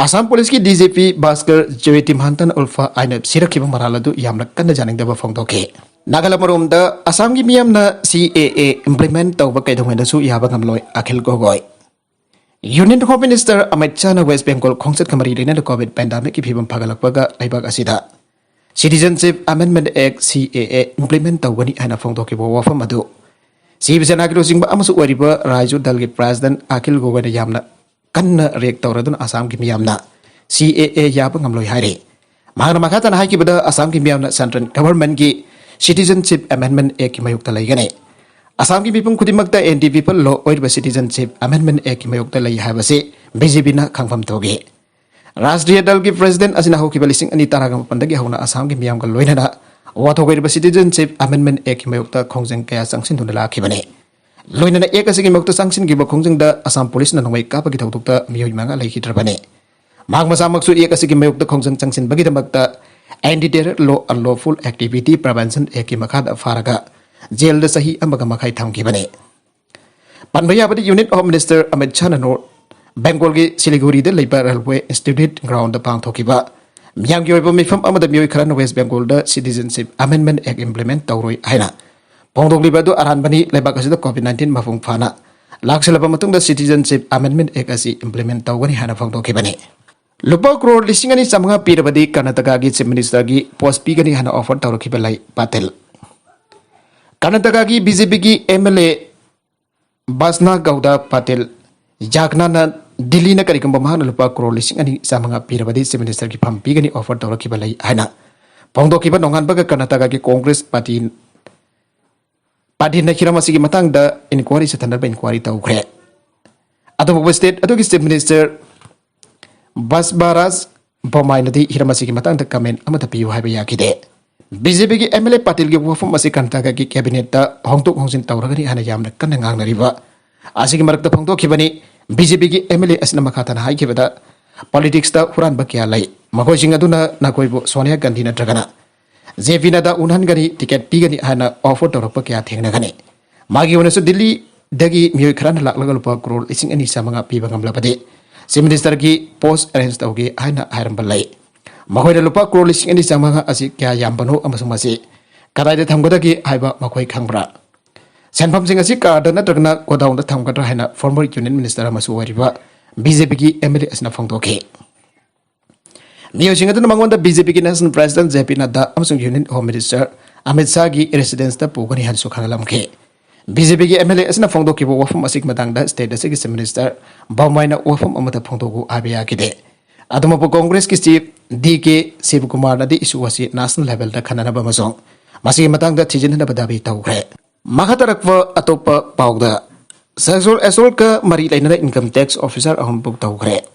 ꯑꯁꯥꯝ policeꯀꯤ DGP ꯚꯥꯁꯀꯔ ꯖ꯭ꯌꯣꯇꯤꯃꯍꯟꯇꯅ ꯎꯜꯐꯥ ꯑꯥꯏꯅ ꯁꯤꯔꯛꯈꯤꯕ ꯃꯔꯥꯜ ꯑꯗꯨ ꯌꯥꯝꯅ ꯀꯟꯅ ꯌꯥꯅꯤꯡꯗꯕ ꯐꯣꯡꯗꯣꯛꯈꯤ꯫ ꯅꯥꯒꯥꯂꯦꯟ ꯑꯃꯔꯣꯝꯗ ꯑꯁꯥꯝꯒꯤ ꯃꯤꯌꯥꯝꯅ CAA implement ꯇꯧꯕ ꯀꯩꯗꯧꯉꯩꯗꯁꯨ ꯌꯥꯕ ꯉꯝꯂꯣꯏ, ꯑꯈꯤꯜ ꯒꯣꯒꯣꯏ꯫ Union Home Minister Amit ꯁꯥꯍꯅ West Bengal ꯈꯣꯡꯆꯠꯀ ꯃꯔꯤ ꯂꯩꯅꯅ COVID pandemicꯀꯤ ꯐꯤꯕꯝ ꯐꯒꯠꯂꯛꯄꯒ ꯂꯩꯕꯥꯛ ꯑꯁꯤꯗ Citizenship Amendment Act, CAA, implement ꯇꯧꯒꯅꯤ ꯍꯥꯏꯅ ꯐꯣꯡꯗꯣꯛꯈꯤꯕ ꯋꯥꯐꯝ ꯑꯗꯨ ꯁꯤꯕ ꯁꯦꯅꯥꯒꯤ ꯂꯨꯆꯤꯡꯕ ꯑꯃꯁꯨ ꯑꯣꯏꯔꯤꯕ ꯔꯥꯏꯖꯨ ꯗꯜꯒꯤ president ꯑꯈꯤꯜ ꯒꯣꯒꯣꯏꯅ ꯌꯥꯝꯅ ꯀꯟꯅ react ꯇꯧꯔꯗꯨꯅ ꯑꯁꯥꯝꯒꯤ ꯃꯤꯌꯥꯝꯅ CAA ꯌꯥꯕ ꯉꯝꯂꯣꯏ ꯍꯥꯏꯔꯤ꯫ ꯃꯍꯥꯛꯅ ꯃꯈꯥ ꯇꯥꯅ ꯍꯥꯏꯈꯤꯕꯗ, ꯑꯁꯥꯝꯒꯤ ꯃꯤꯌꯥꯝꯅ central governmentꯀꯤ Citizenship Amendment Actꯀꯤ ꯃꯥꯌꯣꯛꯇ ꯂꯩꯒꯅꯤ꯫ ꯑꯁꯥꯝꯒꯤ ꯃꯤꯄꯨꯝ ꯈꯨꯗꯤꯡꯃꯛꯇ ꯑꯦꯟꯇꯤ ꯄꯤꯄꯜ ꯂꯣ ꯑꯣꯏꯔꯤꯕ ꯁꯤꯇꯤꯖꯟꯁꯤꯞ ꯑꯃꯦꯟꯗꯃꯦꯟ ꯑꯦꯛꯀꯤ ꯃꯥꯌꯣꯛꯇ ꯂꯩ ꯍꯥꯏꯕꯁꯤ ꯕꯤ ꯖꯦ ꯄꯤꯅ ꯈꯪꯐꯝ ꯊꯣꯛꯏ꯫ ꯔꯥꯁꯇ꯭ꯔꯤꯌ ꯗꯜꯒꯤ ꯄ꯭ꯔꯦꯁꯤꯗꯦꯟꯠ ꯑꯁꯤꯅ ꯍꯧꯈꯤꯕ ꯂꯤꯁꯤꯡ ꯑꯅꯤ ꯇꯔꯥꯃꯥꯄꯟꯗꯒꯤ ꯍꯧꯅ ꯑꯁꯥꯝꯒꯤ ꯃꯤꯌꯥꯝꯒ ꯂꯣꯏꯅꯅ ꯋꯥꯊꯣꯛ ꯑꯣꯏꯔꯤꯕ ꯁꯤꯇꯤꯖꯟꯁꯤꯞ ꯑꯃꯦꯟꯗꯃꯦꯟ ꯑꯦꯛꯀꯤ ꯃꯥꯌꯣꯛꯇ ꯈꯣꯡꯖꯪ ꯀꯌꯥ ꯆꯪꯁꯤꯟꯗꯨꯅ ꯂꯥꯛꯈꯤꯕꯅꯤ꯫ ꯂꯣꯏꯅꯅ ꯑꯦꯛ ꯑꯁꯤꯒꯤ ꯃꯥꯌꯣꯛꯇ ꯆꯪꯁꯤꯟꯈꯤꯕ ꯈꯣꯡꯖꯪꯗ ꯑꯁꯥꯝ ꯄꯨꯂꯤꯁꯅ ꯅꯣꯡꯃꯩ ꯀꯥꯞꯄꯒꯤ ꯊꯧꯗꯣꯛꯇ ꯃꯤꯑꯣꯏ ꯃꯉꯥ ꯂꯩꯈꯤꯗ꯭ꯔꯕꯅꯤ꯫ ꯃꯍꯥꯛ ꯃꯁꯥꯃꯛꯁꯨ ꯑꯦꯛ ꯑꯁꯤꯒꯤ ꯃꯥꯌꯣꯛꯇ ꯈꯣꯡꯖꯪ ꯆꯪꯁꯤꯟꯕꯒꯤꯗꯃꯛꯇ Anti Terror Law Unlawful Activity Prevention Act ꯀꯤ ꯃꯈꯥꯗ ꯐꯥꯔꯒ ꯖꯦꯜꯗ ꯆꯍꯤ ꯑꯃꯒ ꯃꯈꯥꯏ ꯊꯝꯈꯤꯕꯅꯤ꯫ ꯄꯟꯕ ꯌꯥꯕꯗꯤ, Union Home Minister ꯑꯃꯤꯠ ꯁꯥꯍꯅ ꯅꯣꯔꯊ ꯕꯦꯡꯒꯣꯜꯒꯤ ꯁꯤꯂꯤꯒꯨꯔꯤꯗ ꯂꯩꯕ ꯔꯦꯜꯋꯦ ꯏꯟꯁꯇꯤꯇ꯭ꯌꯨꯠ ꯒ꯭ꯔꯥꯎꯟꯗ ꯄꯥꯡꯊꯣꯛꯈꯤꯕ ꯃꯤꯌꯥꯝꯒꯤ ꯑꯣꯏꯕ ꯃꯤꯐꯝ ꯑꯃꯗ ꯃꯤꯑꯣꯏ ꯈꯔꯅ ꯋꯦꯁ ꯕꯦꯡꯒꯣꯜꯗ ꯁꯤꯇꯤꯖꯟꯁꯤꯞ ꯑꯃꯦꯟꯗꯃꯦꯟ ꯑꯦꯛ ꯏꯝꯄ꯭ꯂꯤꯃꯦꯟ ꯇꯧꯔꯣꯏ ꯍꯥꯏꯅ ꯐꯣꯡꯗꯣꯛꯂꯤꯕ ꯑꯗꯨ ꯑꯔꯥꯟꯕꯅꯤ꯫ ꯂꯩꯕꯥꯛ ꯑꯁꯤꯗ ꯀꯣꯚꯤꯗ ꯅꯥꯏꯟꯇꯤꯟ ꯃꯄꯨꯡ ꯐꯥꯅ ꯂꯥꯛꯁꯤꯜꯂꯕ ꯃꯇꯨꯡꯗ ꯁꯤꯇꯤꯖꯟꯁꯤꯞ ꯑꯃꯦꯟꯗꯃꯦꯟ ꯑꯦꯛ ꯑꯁꯤ ꯏꯝꯄ꯭ꯂꯤꯃꯦꯟ ꯇꯧꯒꯅꯤ ꯍꯥꯏꯅ ꯐꯣꯡꯗꯣꯛꯈꯤꯕꯅꯤ꯫ ꯂꯨꯄꯥ ꯀ꯭ꯔꯣꯔ ꯂꯤꯁꯤꯡ ꯑꯅꯤ ꯆꯥꯃꯉꯥ ꯄꯤꯔꯕꯗꯤ ꯀꯔꯅꯥꯇꯀꯥꯒꯤ ꯆꯤꯐ ꯃꯤꯅꯤꯁꯇꯔꯒꯤ ꯄꯣꯁ ꯄꯤꯒꯅꯤ ꯍꯥꯏꯅ ꯑꯣꯐꯔ ꯇꯧꯔꯛꯈꯤꯕ ꯂꯩ ꯄꯥꯇꯤꯜ꯫ ꯀꯔꯅꯥꯇꯀꯥꯒꯤ ꯕꯤ ꯖꯦ ꯄꯤꯒꯤ ꯑꯦꯝ ꯑꯦꯜ ꯑꯦ ꯕꯥꯁꯅꯥ ꯒꯧꯗꯥ ꯄꯥꯇꯤꯜ ꯌꯥꯒꯅꯥꯅ ꯗꯤꯜꯂꯤꯅ ꯀꯔꯤꯒꯨꯝꯕ ꯃꯍꯥꯛꯅ ꯂꯨꯄꯥ ꯀ꯭ꯔꯣꯔ ꯂꯤꯁꯤꯡ ꯑꯅꯤ ꯆꯥꯃꯉꯥ ꯄꯤꯔꯕꯗꯤ ꯆꯤꯐ ꯃꯤꯅꯤꯁꯇꯔꯒꯤ ꯐꯝ ꯄꯤꯒꯅꯤ ꯑꯣꯐꯔ ꯇꯧꯔꯛꯈꯤꯕ ꯂꯩ ꯍꯥꯏꯅ ꯐꯣꯡꯗꯣꯛꯈꯤꯕ ꯅꯣꯡꯉꯥꯟꯕꯒ ꯀꯔꯅꯥꯇꯀꯥꯒꯤ ꯀꯣꯡꯒ꯭ꯔꯦꯁ ꯄꯥꯔꯇꯤ, ꯄꯥꯔꯇꯤꯅ ꯍꯤꯔꯝ ꯑꯁꯤꯒꯤ ꯃꯇꯥꯡꯗ ꯏꯟꯀ꯭ꯋꯥꯔꯤ ꯆꯠꯊꯅꯕ ꯏꯟꯀ꯭ꯋꯥꯔꯤ ꯇꯧꯈ꯭ꯔꯦ꯫ ꯑꯗꯨꯕꯨ ꯁ꯭ꯇꯦꯠ ꯑꯗꯨꯒꯤ ꯆꯤꯐ ꯃꯤꯅꯤꯁꯇꯔ ꯕꯁꯕꯥꯔꯥꯖ ꯕꯣꯃꯥꯏꯅꯗꯤ ꯍꯤꯔꯝ ꯑꯁꯤꯒꯤ ꯃꯇꯥꯡꯗ ꯀꯃꯦꯟ ꯑꯃꯠꯇ ꯄꯤꯌꯨ ꯍꯥꯏꯕ ꯌꯥꯈꯤꯗꯦ꯫ ꯕꯤ ꯖꯦ ꯄꯤꯒꯤ ꯑꯦꯝ ꯑꯦꯜ ꯑꯦ ꯄꯥꯇꯤꯜꯒꯤ ꯋꯥꯐꯝ ꯑꯁꯤ ꯀꯔꯅꯥꯇꯀꯥꯒꯤ ꯀꯦꯕꯤꯅꯦꯠꯇ ꯍꯣꯡꯗꯣꯛ ꯍꯣꯡꯖꯤꯟ ꯇꯧꯔꯒꯅꯤ ꯍꯥꯏꯅ ꯌꯥꯝꯅ ꯀꯟꯅ ꯉꯥꯡꯅꯔꯤꯕ ꯑꯁꯤꯒꯤ ꯃꯔꯛꯇ ꯐꯣꯡꯗꯣꯛꯈꯤꯕꯅꯤ꯫ ꯕꯤ ꯖꯦ ꯄꯤꯒꯤ ꯑꯦꯝ ꯑꯦꯜ ꯑꯦ ꯑꯁꯤꯅ ꯃꯈꯥ ꯇꯥꯅ ꯍꯥꯏꯈꯤꯕꯗ, ꯄꯣꯂꯤꯇꯤꯛꯁꯇ ꯍꯨꯔꯥꯟꯕ ꯀꯌꯥ ꯂꯩ, ꯃꯈꯣꯏꯁꯤꯡ ꯑꯗꯨꯅ ꯅꯈꯣꯏꯕꯨ ꯁꯣꯅꯤꯌꯥ ꯒꯥꯟꯙꯤ ꯅꯠꯇ꯭ꯔꯒꯅ ꯖꯦ ꯄꯤ ꯅꯗꯥ ꯎꯅꯍꯟꯒꯅꯤ, ꯇꯤꯀꯦꯠ ꯄꯤꯒꯅꯤ ꯍꯥꯏꯅ ꯑꯣꯐꯔ ꯇꯧꯔꯛꯄ ꯀꯌꯥ ꯊꯦꯡꯅꯒꯅꯤ꯫ ꯃꯥꯒꯤ ꯑꯣꯏꯅꯁꯨ ꯗꯤꯜꯂꯤꯗꯒꯤ ꯃꯤꯑꯣꯏ ꯈꯔꯅ ꯂꯥꯛꯂꯒ ꯂꯨꯄꯥ ꯀ꯭ꯔꯣꯔ ꯂꯤꯁꯤꯡ ꯑꯅꯤ ꯆꯥꯃꯉꯥ ꯄꯤꯕ ꯉꯝꯂꯕꯗꯤ ꯆꯤꯐ ꯃꯤꯅꯤꯁꯇꯔꯒꯤ ꯄꯣꯁ ꯑꯦꯔꯦꯟꯖ ꯇꯧꯒꯦ ꯍꯥꯏꯅ ꯍꯥꯏꯔꯝꯕ ꯂꯩ꯫ ꯃꯈꯣꯏꯅ ꯂꯨꯄꯥ ꯀ꯭ꯔꯣꯔ ꯂꯤꯁꯤꯡ ꯑꯅꯤ ꯆꯥꯃꯉꯥ ꯑꯁꯤ ꯀꯌꯥ ꯌꯥꯝꯕꯅꯣ ꯑꯃꯁꯨꯡ ꯃꯁꯤ ꯀꯗꯥꯏꯗ ꯊꯝꯒꯗꯒꯦ ꯍꯥꯏꯕ ꯃꯈꯣꯏ ꯈꯪꯕ꯭ꯔꯥ? ꯁꯦꯟꯐꯝꯁꯤꯡ ꯑꯁꯤ ꯀꯥꯔꯗ ꯅꯠꯇ꯭ꯔꯒꯅ ꯒꯣꯗꯥꯎꯟꯗ ꯊꯝꯒꯗ꯭ꯔꯥ ꯍꯥꯏꯅ ꯐꯣꯔꯃꯔ ꯌꯨꯅꯤꯌꯟ ꯃꯤꯅꯤꯁꯇꯔ ꯑꯃꯁꯨ ꯑꯣꯏꯔꯤꯕ ꯕꯤ ꯖꯦ ꯄꯤꯒꯤ ꯑꯦꯝ ꯑꯦꯜ ꯑꯦ ꯑꯁꯤꯅ ꯐꯣꯡꯗꯣꯛꯈꯤ꯫ ꯃꯤꯑꯣꯏꯁꯤꯡ ꯑꯗꯨꯅ ꯃꯉꯣꯟꯗ ꯕꯤ ꯖꯦ ꯄꯤꯒꯤ ꯅꯦꯁꯅꯦꯜ ꯄ꯭ꯔꯦꯁꯤꯗꯦꯟꯠ ꯖꯦ ꯄꯤ ꯅꯗ꯭ꯗꯥ ꯑꯃꯁꯨꯡ ꯌꯨꯅꯤꯌꯟ ꯍꯣꯝ ꯃꯤꯅꯤꯁꯇꯔ ꯑꯃꯤꯠ ꯁꯥꯍꯒꯤ ꯔꯦꯁꯤꯗꯦꯟꯁꯇ ꯄꯨꯒꯅꯤ ꯍꯥꯏꯅꯁꯨ ꯈꯪꯍꯜꯂꯝꯈꯤ꯫ ꯕꯤ ꯖꯦ ꯄꯤꯒꯤ ꯑꯦꯝ ꯑꯦꯜ ꯑꯦ ꯑꯁꯤꯅ ꯐꯣꯡꯗꯣꯛꯈꯤꯕ ꯋꯥꯐꯝ ꯑꯁꯤꯒꯤ ꯃꯇꯥꯡꯗ ꯁ꯭ꯇꯦꯠ ꯑꯁꯤꯒꯤ ꯆꯤꯐ ꯃꯤꯅꯤꯁꯇꯔ ꯕꯥꯎꯃꯥꯏꯅ ꯋꯥꯐꯝ ꯑꯃꯠꯇ ꯐꯣꯡꯗꯣꯛꯎ ꯍꯥꯏꯕ ꯌꯥꯈꯤꯗꯦ꯫ ꯑꯗꯨꯃꯛꯄꯨ ꯀꯣꯡꯒ꯭ꯔꯦꯁꯀꯤ ꯆꯤꯐ ꯗꯤ ꯀꯦ ꯁꯤꯕꯀꯨꯃꯥꯔꯅꯗꯤ ꯏꯁꯨ ꯑꯁꯤ ꯅꯦꯁꯅꯦꯜ ꯂꯦꯚꯦꯜꯗ ꯈꯟꯅꯅꯕ ꯑꯃꯁꯨꯡ ꯃꯁꯤꯒꯤ ꯃꯇꯥꯡꯗ ꯊꯤꯖꯤꯟꯅꯅꯕ ꯗꯥꯕꯤ ꯇꯧꯈ꯭ꯔꯦ꯫ ꯃꯈꯥ ꯇꯥꯔꯛꯄ ꯑꯇꯣꯞꯄ ꯄꯥꯎꯗ, sexual assaultꯀ ꯃꯔꯤ ꯂꯩꯅꯅ income tax officer ꯑꯍꯨꯝ book ꯇꯧꯈ꯭ꯔꯦ꯫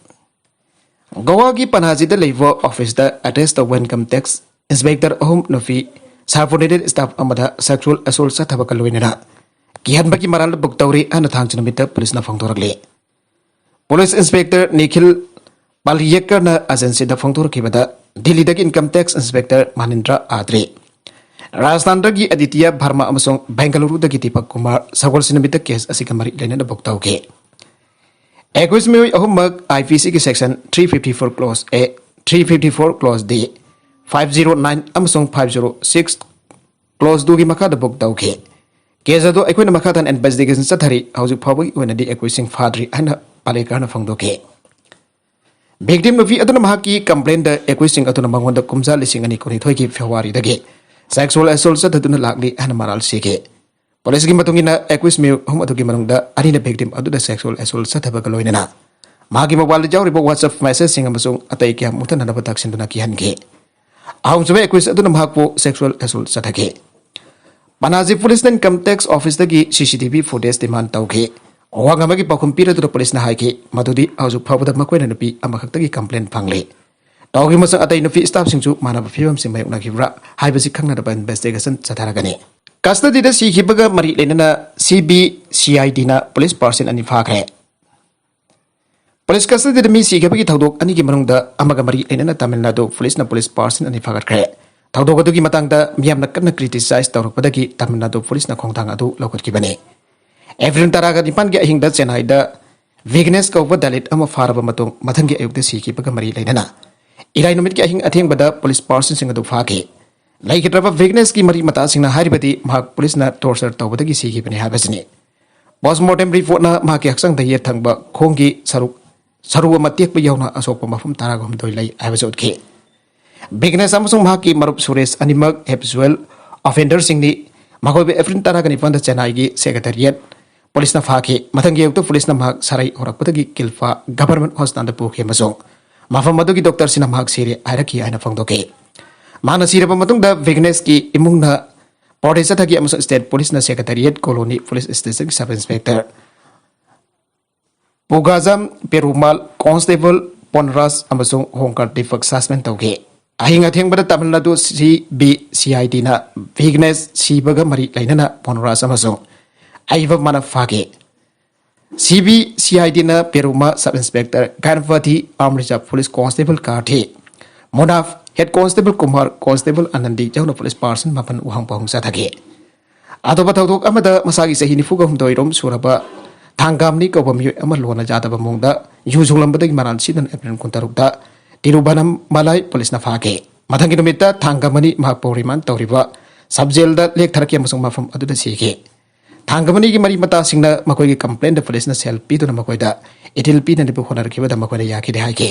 ꯒꯣꯋꯥꯒꯤ ꯄꯅꯥꯖꯤꯗ ꯂꯩꯕ officeꯇ attach ꯇꯧꯕ income tax inspector ꯑꯍꯨꯝ ꯅꯨꯄꯤ subordinate staff ꯑꯃꯗ sexual assault ꯆꯠꯊꯕꯒ ꯂꯣꯏꯅꯅ ꯀꯤꯍꯟꯕꯒꯤ ꯃꯔꯥꯜ book ꯇꯧꯔꯤ ꯍꯥꯏꯅ ꯊꯥꯡꯖ ꯅꯨꯃꯤꯠꯇ ꯄꯨꯂꯤꯁꯅ ꯐꯣꯡꯗꯣꯔꯛꯂꯤ꯫ ꯄꯨꯂꯤꯁ ꯏꯟꯁꯄꯦꯛꯇꯔ ꯅꯤꯈꯤꯜ ꯄꯥꯂꯤꯌꯦꯀꯔꯅ ꯑꯦꯖꯦꯟꯁꯤꯗ ꯐꯣꯡꯗꯣꯔꯛꯈꯤꯕꯗ, ꯗꯤꯜꯂꯤꯗꯒꯤ income tax inspector ꯃꯥꯅꯤꯟꯗ꯭ꯔ ꯑꯥꯗ꯭ꯔꯦ, ꯔꯥꯖꯁꯊꯥꯟꯗꯒꯤ ꯑꯗꯤꯇꯤꯌꯥ ꯚꯔꯃꯥ ꯑꯃꯁꯨꯡ ꯕꯦꯡꯒꯂꯨꯔꯨꯗꯒꯤ ꯗꯤꯄꯛ ꯀꯨꯃꯥꯔ ꯁꯒꯣꯜꯁꯦꯟ ꯅꯨꯃꯤꯠꯇ case ꯑꯁꯤꯒ ꯃꯔꯤ ꯂꯩꯅꯅ book ꯇꯧꯈꯤ꯫ ꯑꯦꯀꯨꯏꯁ ꯃꯤꯑꯣꯏ ꯑꯍꯨꯝꯃꯛ IPCꯒꯤ section three fifty four clause A, three fifty four clause D, five zero nine ꯑꯃꯁꯨꯡ five zero six clause twoꯒꯤ ꯃꯈꯥꯗ book ꯇꯧꯈꯤ꯫ Case ꯑꯗꯨ ꯑꯩꯈꯣꯏꯅ ꯃꯈꯥ ꯇꯥꯅ investigation ꯆꯠꯊꯔꯤ꯫ ꯍꯧꯖꯤꯛ ꯐꯥꯎꯕꯒꯤ ꯑꯣꯏꯅꯗꯤ ꯑꯦꯀꯨꯏꯁꯁꯤꯡ ꯐꯥꯗ꯭ꯔꯤ ꯍꯥꯏꯅ ꯄꯥꯂꯦꯀꯔꯅ ꯐꯣꯡꯗꯣꯛꯈꯤ꯫ Victim ꯅꯨꯄꯤ ꯑꯗꯨꯅ ꯃꯍꯥꯛꯀꯤ complaintꯗ ꯑꯦꯀꯨꯏꯁꯁꯤꯡ ꯑꯗꯨꯅ ꯃꯉꯣꯟꯗ ꯀꯨꯝꯖꯥ ꯂꯤꯁꯤꯡ ꯑꯅꯤ ꯀꯨꯟꯅꯤꯊꯣꯏꯒꯤ Februaryꯗꯒꯤ sexual assault ꯆꯠꯊꯗꯨꯅ ꯂꯥꯛꯂꯤ ꯍꯥꯏꯅ ꯃꯔꯥꯜ ꯁꯤꯈꯤ꯫ ꯄꯨꯂꯤꯁꯀꯤ ꯃꯇꯨꯡ ꯏꯟꯅ, ꯑꯦꯀꯨꯏꯁ ꯃꯤꯑꯣꯏ ꯑꯍꯨꯝ ꯑꯗꯨꯒꯤ ꯃꯅꯨꯡꯗ ꯑꯅꯤꯅ victim ꯑꯗꯨꯗ sexual assault ꯆꯠꯊꯕꯒ ꯂꯣꯏꯅꯅ ꯃꯍꯥꯛꯀꯤ mobileꯗ ꯌꯥꯎꯔꯤꯕ WhatsApp messageꯁꯤꯡ ꯑꯃꯁꯨꯡ ꯑꯇꯩ ꯀꯌꯥ ꯃꯨꯠꯊꯅꯅꯕ ꯇꯛꯁꯤꯟꯗꯨꯅ ꯀꯤꯍꯟꯈꯤ꯫ ꯑꯍꯨꯝꯁꯨꯕ ꯑꯦꯀꯨꯏꯁ ꯑꯗꯨꯅ ꯃꯍꯥꯛꯄꯨ sexual assault ꯆꯠꯊꯈꯤ꯫ ꯄꯅꯥꯖꯤ ꯄꯨꯂꯤꯁꯅ income tax officeꯇꯒꯤ CCTV footage demand ꯇꯧꯈꯤ꯫ ꯑꯋꯥꯡ ꯑꯃꯒꯤ ꯄꯥꯎꯈꯨꯝ ꯄꯤꯔꯗꯨꯅ ꯄꯨꯂꯤꯁꯅ ꯍꯥꯏꯈꯤ ꯃꯗꯨꯗꯤ ꯍꯧꯖꯤꯛ ꯐꯥꯎꯕꯗ ꯃꯈꯣꯏꯅ ꯅꯨꯄꯤ ꯑꯃꯈꯛꯇꯒꯤ complaint ꯐꯪꯂꯤ꯫ ꯇꯥꯎꯒꯤ ꯃꯁꯛ ꯑꯇꯩ ꯅꯨꯄꯤ staffꯁꯤꯡꯁꯨ ꯃꯥꯟꯅꯕ ꯐꯤꯕꯝꯁꯤꯡ ꯃꯥꯌꯣꯛꯅꯈꯤꯕ꯭ꯔꯥ ꯍꯥꯏꯕꯁꯤ ꯈꯪꯅꯅꯕ investigation ꯆꯠꯊꯔꯒꯅꯤ꯫ Custodyꯗ ꯁꯤꯈꯤꯕꯒ ꯃꯔꯤ ꯂꯩꯅꯅ CBCIDꯅ police person ꯑꯅꯤ ꯐꯥꯈ꯭ꯔꯦ꯫ Police custodyꯗ ꯃꯤ ꯁꯤꯈꯤꯕꯒꯤ ꯊꯧꯗꯣꯛ ꯑꯅꯤꯒꯤ ꯃꯅꯨꯡꯗ ꯑꯃꯒ ꯃꯔꯤ ꯂꯩꯅꯅ ꯇꯥꯃꯤꯜ ꯅꯥꯗꯨ ꯄꯨꯂꯤꯁꯅ police person ꯑꯅꯤ ꯐꯥꯒꯠꯈ꯭ꯔꯦ꯫ ꯊꯧꯗꯣꯛ ꯑꯗꯨꯒꯤ ꯃꯇꯥꯡꯗ ꯃꯤꯌꯥꯝꯅ ꯀꯟꯅ criticize ꯇꯧꯔꯛꯄꯗꯒꯤ ꯇꯥꯃꯤꯜ ꯅꯥꯗꯨ ꯄꯨꯂꯤꯁꯅ ꯈꯣꯡꯊꯥꯡ ꯑꯗꯨ ꯂꯧꯈꯠꯈꯤꯕꯅꯤ꯫ ꯑꯦꯄ꯭ꯔꯤꯜ ꯇꯔꯥꯒ ꯅꯤꯄꯥꯟꯒꯤ ꯑꯍꯤꯡꯗ ꯆꯦꯟꯅꯥꯏꯗ ꯚꯤꯒ꯭ꯅꯦꯁ ꯀꯧꯕ ꯗꯂꯤꯠ ꯑꯃ ꯐꯥꯔꯕ ꯃꯇꯨꯡ, ꯃꯊꯪꯒꯤ ꯑꯌꯨꯛꯇ ꯁꯤꯈꯤꯕꯒ ꯃꯔꯤ ꯂꯩꯅꯅ ꯏꯔꯥꯏ ꯅꯨꯃꯤꯠꯀꯤ ꯑꯍꯤꯡ ꯑꯊꯦꯡꯕꯗ police personꯁꯤꯡ ꯑꯗꯨ ꯐꯥꯈꯤ꯫ ꯂꯩꯈꯤꯗ꯭ꯔꯕ ꯚꯤꯒ꯭ꯅꯦꯁꯀꯤ ꯃꯔꯤ ꯃꯇꯥꯁꯤꯡꯅ ꯍꯥꯏꯔꯤꯕꯗꯤ ꯃꯍꯥꯛ ꯄꯨꯂꯤꯁꯅ torture ꯇꯧꯕꯗꯒꯤ ꯁꯤꯈꯤꯕꯅꯤ ꯍꯥꯏꯕꯁꯤꯅꯤ꯫ Postmortem reportꯅ ꯃꯍꯥꯛꯀꯤ ꯍꯛꯆꯥꯡꯗ ꯌꯦꯠ ꯊꯪꯕ ꯈꯣꯡꯒꯤ ꯁꯔꯨꯛ, ꯁꯔꯨ ꯑꯃ ꯇꯦꯛꯄ ꯌꯥꯎꯅ ꯑꯁꯣꯛꯄ ꯃꯐꯝ ꯇꯔꯥꯒ ꯍꯨꯝꯗꯣꯏ ꯂꯩ ꯍꯥꯏꯕꯁꯨ ꯎꯠꯈꯤ꯫ ꯚꯤꯒ꯭ꯅꯦꯁ ꯑꯃꯁꯨꯡ ꯃꯍꯥꯛꯀꯤ ꯃꯔꯨꯞ ꯁꯨꯔꯦꯁ ꯑꯅꯤꯃꯛ habitual offenderꯁꯤꯡꯅꯤ꯫ ꯃꯈꯣꯏꯕꯨ ꯑꯦꯄ꯭ꯔꯤꯜ ꯇꯔꯥꯒ ꯅꯤꯄꯥꯟꯗ ꯆꯦꯟꯅꯥꯏꯒꯤ secretariat ꯄꯨꯂꯤꯁꯅ ꯐꯥꯈꯤ꯫ ꯃꯊꯪꯒꯤ ꯑꯌꯨꯛꯇ ꯄꯨꯂꯤꯁꯅ ꯃꯍꯥꯛ ꯁꯔꯩ ꯍꯧꯔꯛꯄꯗꯒꯤ ꯀꯤꯜꯐꯥ Government Hospitalꯗ ꯄꯨꯈꯤ ꯑꯃꯁꯨꯡ ꯃꯐꯝ ꯑꯗꯨꯒꯤ doctorꯁꯤꯡꯅ ꯃꯍꯥꯛ ꯁꯤꯔꯦ ꯍꯥꯏꯔꯛꯈꯤ ꯍꯥꯏꯅ ꯐꯣꯡꯗꯣꯛꯈꯤ꯫ ꯃꯍꯥꯛꯅ ꯁꯤꯔꯕ ꯃꯇꯨꯡꯗ ꯚꯤꯒ꯭ꯅꯦꯁꯀꯤ ꯏꯃꯨꯡꯅ ꯄ꯭ꯔꯣꯇꯦꯁ ꯆꯠꯊꯈꯤ ꯑꯃꯁꯨꯡ ꯁ꯭ꯇꯦꯠ ꯄꯨꯂꯤꯁꯅ ꯁꯦꯀ꯭ꯔꯦꯇꯦꯔꯤꯌꯦꯠ ꯀꯣꯂꯣꯅꯤ ꯄꯨꯂꯤꯁ ꯁ꯭ꯇꯦꯁꯟꯒꯤ sub inspector Pugazham Perumal, constable Ponraj ꯑꯃꯁꯨꯡ ꯍꯣꯝꯒꯥꯔꯗ ꯗꯤꯄꯛ ꯁꯁꯄꯦꯟ ꯇꯧꯈꯤ꯫ ꯑꯍꯤꯡ ꯑꯊꯦꯡꯕꯗ ꯇꯥꯃꯤꯜ ꯅꯥꯗꯨ ꯁꯤ ꯕꯤ ꯁꯤ ꯑꯥꯏ ꯗꯤꯅ ꯚꯤꯒ꯭ꯅꯦꯁ ꯁꯤꯕꯒ ꯃꯔꯤ ꯂꯩꯅꯅ ꯄꯣꯟꯔꯥꯖ ꯑꯃꯁꯨꯡ ꯑꯩꯕ ꯃꯥꯅ ꯐꯥꯈꯤ꯫ ꯁꯤ ꯕꯤ ꯁꯤ ꯑꯥꯏ ꯗꯤꯅ Peruma sub inspector Ganapathi, armed reserve police constable Karthi, Monaf, head constable Kumar, constable ꯑꯅꯟꯗꯤ ꯌꯥꯎꯅ ꯄꯨꯂꯤꯁ ꯄꯥꯔꯁꯟ ꯃꯥꯄꯟ ꯎꯍꯪ ꯄꯥꯎꯍꯪ ꯆꯠꯊꯈꯤ꯫ ꯑꯇꯣꯞꯄ ꯊꯧꯗꯣꯛ ꯑꯃꯗ, ꯃꯁꯥꯒꯤ ꯆꯍꯤ ꯅꯤꯐꯨꯒ ꯍꯨꯝꯗꯣꯏ ꯔꯣꯝ ꯁꯨꯔꯕ ꯊꯥꯡꯒꯥꯝꯅꯤ ꯀꯧꯕ ꯃꯤꯑꯣꯏ ꯑꯃ ꯂꯣꯟꯅ ꯌꯥꯗꯕ ꯃꯑꯣꯡꯗ ꯌꯨ ꯁꯨꯡꯂꯝꯕꯗꯒꯤ ꯃꯔꯥꯜ ꯁꯤꯗꯨꯅ ꯑꯦꯄ꯭ꯔꯤꯜ ꯀꯨꯟꯇꯔꯨꯛꯇ ꯇꯤꯔꯨꯚꯥꯅꯃꯂꯥꯏ ꯄꯨꯂꯤꯁꯅ ꯐꯥꯈꯤ꯫ ꯃꯊꯪꯒꯤ ꯅꯨꯃꯤꯠꯇ ꯊꯥꯡꯒꯥꯃꯅꯤ ꯃꯍꯥꯛꯄꯨ ꯔꯤꯃꯥꯟ ꯇꯧꯔꯤꯕ ꯁꯕ ꯖꯦꯜꯗ ꯂꯦꯛꯊꯔꯛꯈꯤ ꯑꯃꯁꯨꯡ ꯃꯐꯝ ꯑꯗꯨꯗ ꯁꯤꯈꯤ꯫ ꯊꯥꯡꯒꯥꯃꯅꯤꯒꯤ ꯃꯔꯤ ꯃꯇꯥꯁꯤꯡꯅ ꯃꯈꯣꯏꯒꯤ ꯀꯝꯄ꯭ꯂꯦꯟꯗ ꯄꯨꯂꯤꯁꯅ ꯁꯦꯜ ꯄꯤꯗꯨꯅ ꯃꯈꯣꯏꯗ ꯏꯊꯤꯜ ꯄꯤꯅꯅꯕ ꯍꯣꯠꯅꯔꯛꯈꯤꯕꯗ ꯃꯈꯣꯏꯅ ꯌꯥꯈꯤꯗꯦ ꯍꯥꯏꯈꯤ꯫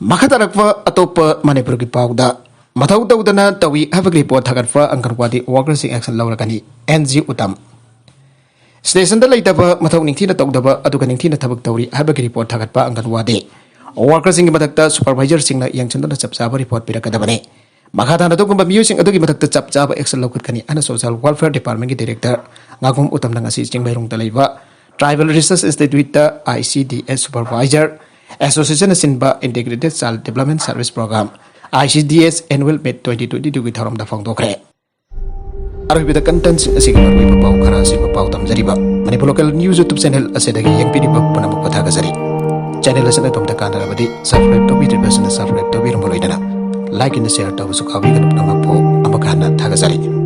ꯃꯈꯥ ꯇꯥꯔꯛꯄ ꯑꯇꯣꯞꯄ ꯃꯅꯤꯄꯨꯔꯒꯤ ꯄꯥꯎꯗ, ꯃꯊꯧ ꯇꯧꯗꯅ ꯇꯧꯏ ꯍꯥꯏꯕꯒꯤ ꯔꯤꯄꯣꯔꯠ ꯊꯥꯒꯠꯄ ꯑꯪꯒꯟꯋꯥꯗꯤ ꯋꯥꯔꯀꯔꯁꯤꯡ ꯑꯦꯛꯁꯟ ꯂꯧꯔꯒꯅꯤ, ꯑꯦꯟ ꯖꯤ ꯎꯇꯝ꯫ ꯁ꯭ꯇꯦꯁꯟꯗ ꯂꯩꯇꯕ, ꯃꯊꯧ ꯅꯤꯡꯊꯤꯅ ꯇꯧꯗꯕ ꯑꯗꯨꯒ ꯅꯤꯡꯊꯤꯅ ꯊꯕꯛ ꯇꯧꯔꯤ ꯍꯥꯏꯕꯒꯤ ꯔꯤꯄꯣꯔꯠ ꯊꯥꯒꯠꯄ ꯑꯪꯒꯟꯋꯥꯗꯤ ꯋꯥꯔꯀꯔꯁꯤꯡꯒꯤ ꯃꯊꯛꯇ ꯁꯨꯄꯔꯚꯥꯏꯖꯔꯁꯤꯡꯅ ꯌꯦꯡꯁꯤꯟꯗꯨꯅ ꯆꯞ ꯆꯥꯕ ꯔꯤꯄꯣꯔꯠ ꯄꯤꯔꯛꯀꯗꯕꯅꯤ꯫ ꯃꯈꯥ ꯇꯥꯅ ꯑꯗꯨꯒꯨꯝꯕ ꯃꯤꯑꯣꯏꯁꯤꯡ ꯑꯗꯨꯒꯤ ꯃꯊꯛꯇ ꯆꯞ ꯆꯥꯕ ꯑꯦꯛꯁꯟ ꯂꯧꯈꯠꯀꯅꯤ ꯍꯥꯏꯅ ꯁꯣꯁꯤꯌꯦꯜ ꯋꯦꯜꯐꯤꯌꯔ ꯗꯤꯄꯥꯔꯠꯃꯦꯟꯒꯤ ꯗꯤꯔꯦꯛꯇꯔ ꯉꯥꯉꯣꯝ ꯎꯇꯝꯅ ꯉꯁꯤ ꯆꯤꯡꯃꯩꯔꯣꯡꯗ ꯂꯩꯕ ꯇ꯭ꯔꯥꯏꯕꯦꯜ ꯔꯤꯁꯔꯁ ꯏꯟꯁꯇꯤꯇ꯭ꯌꯨꯠꯇ ꯑꯥꯏ ꯁꯤ ꯗꯤ ꯑꯦꯁ ꯁꯨꯄꯔꯚꯥꯏꯖꯔ ꯑꯦꯁꯣꯁꯤꯌꯦꯁꯟꯅ ꯁꯤꯟꯕ integrated child development service programme, I C D S annual meet twenty twenty ꯇꯨꯒꯤ ꯊꯧꯔꯝꯗ ꯐꯣꯡꯗꯣꯛꯈ꯭ꯔꯦ꯫ ꯑꯔꯣꯏꯕꯗ ꯀꯟꯇꯦꯟꯁꯤꯡ ꯑꯁꯤꯒꯤ ꯃꯔꯨꯑꯣꯏꯕ ꯄꯥꯎ ꯈꯔ ꯑꯁꯤꯕꯨ ꯄꯥꯎ ꯇꯝꯖꯔꯤꯕ Manipur local news YouTube channel ꯑꯁꯤꯗꯒꯤ ꯌꯦꯡꯕꯤꯔꯤꯕ ꯄꯨꯝꯅꯃꯛꯄꯨ ꯊꯥꯒꯠꯆꯔꯤ꯫ ꯆꯦꯅꯦꯜ ꯑꯁꯤꯅ ꯑꯗꯣꯝꯗ ꯀꯥꯟꯅꯔꯕꯗꯤ ꯁꯕꯁꯀ꯭ꯔꯥꯏꯕ ꯇꯧꯕꯤꯗ꯭ꯔꯤꯕꯁꯤꯡꯅ ꯁꯕꯁꯀ꯭ꯔꯥꯏꯕ ꯇꯧꯕꯤꯔꯝꯕ ꯂꯣꯏꯅꯅ ꯂꯥꯏꯛ ꯑꯃꯗꯤ ꯁꯦꯌꯔ ꯇꯧꯕꯁꯨ ꯀꯥꯎꯕꯤꯒꯅꯨ꯫ ꯄꯨꯝꯅꯃꯛꯄꯨ ꯑꯃꯨꯛ ꯍꯟꯅ ꯊꯥꯒꯠꯆꯔꯤ꯫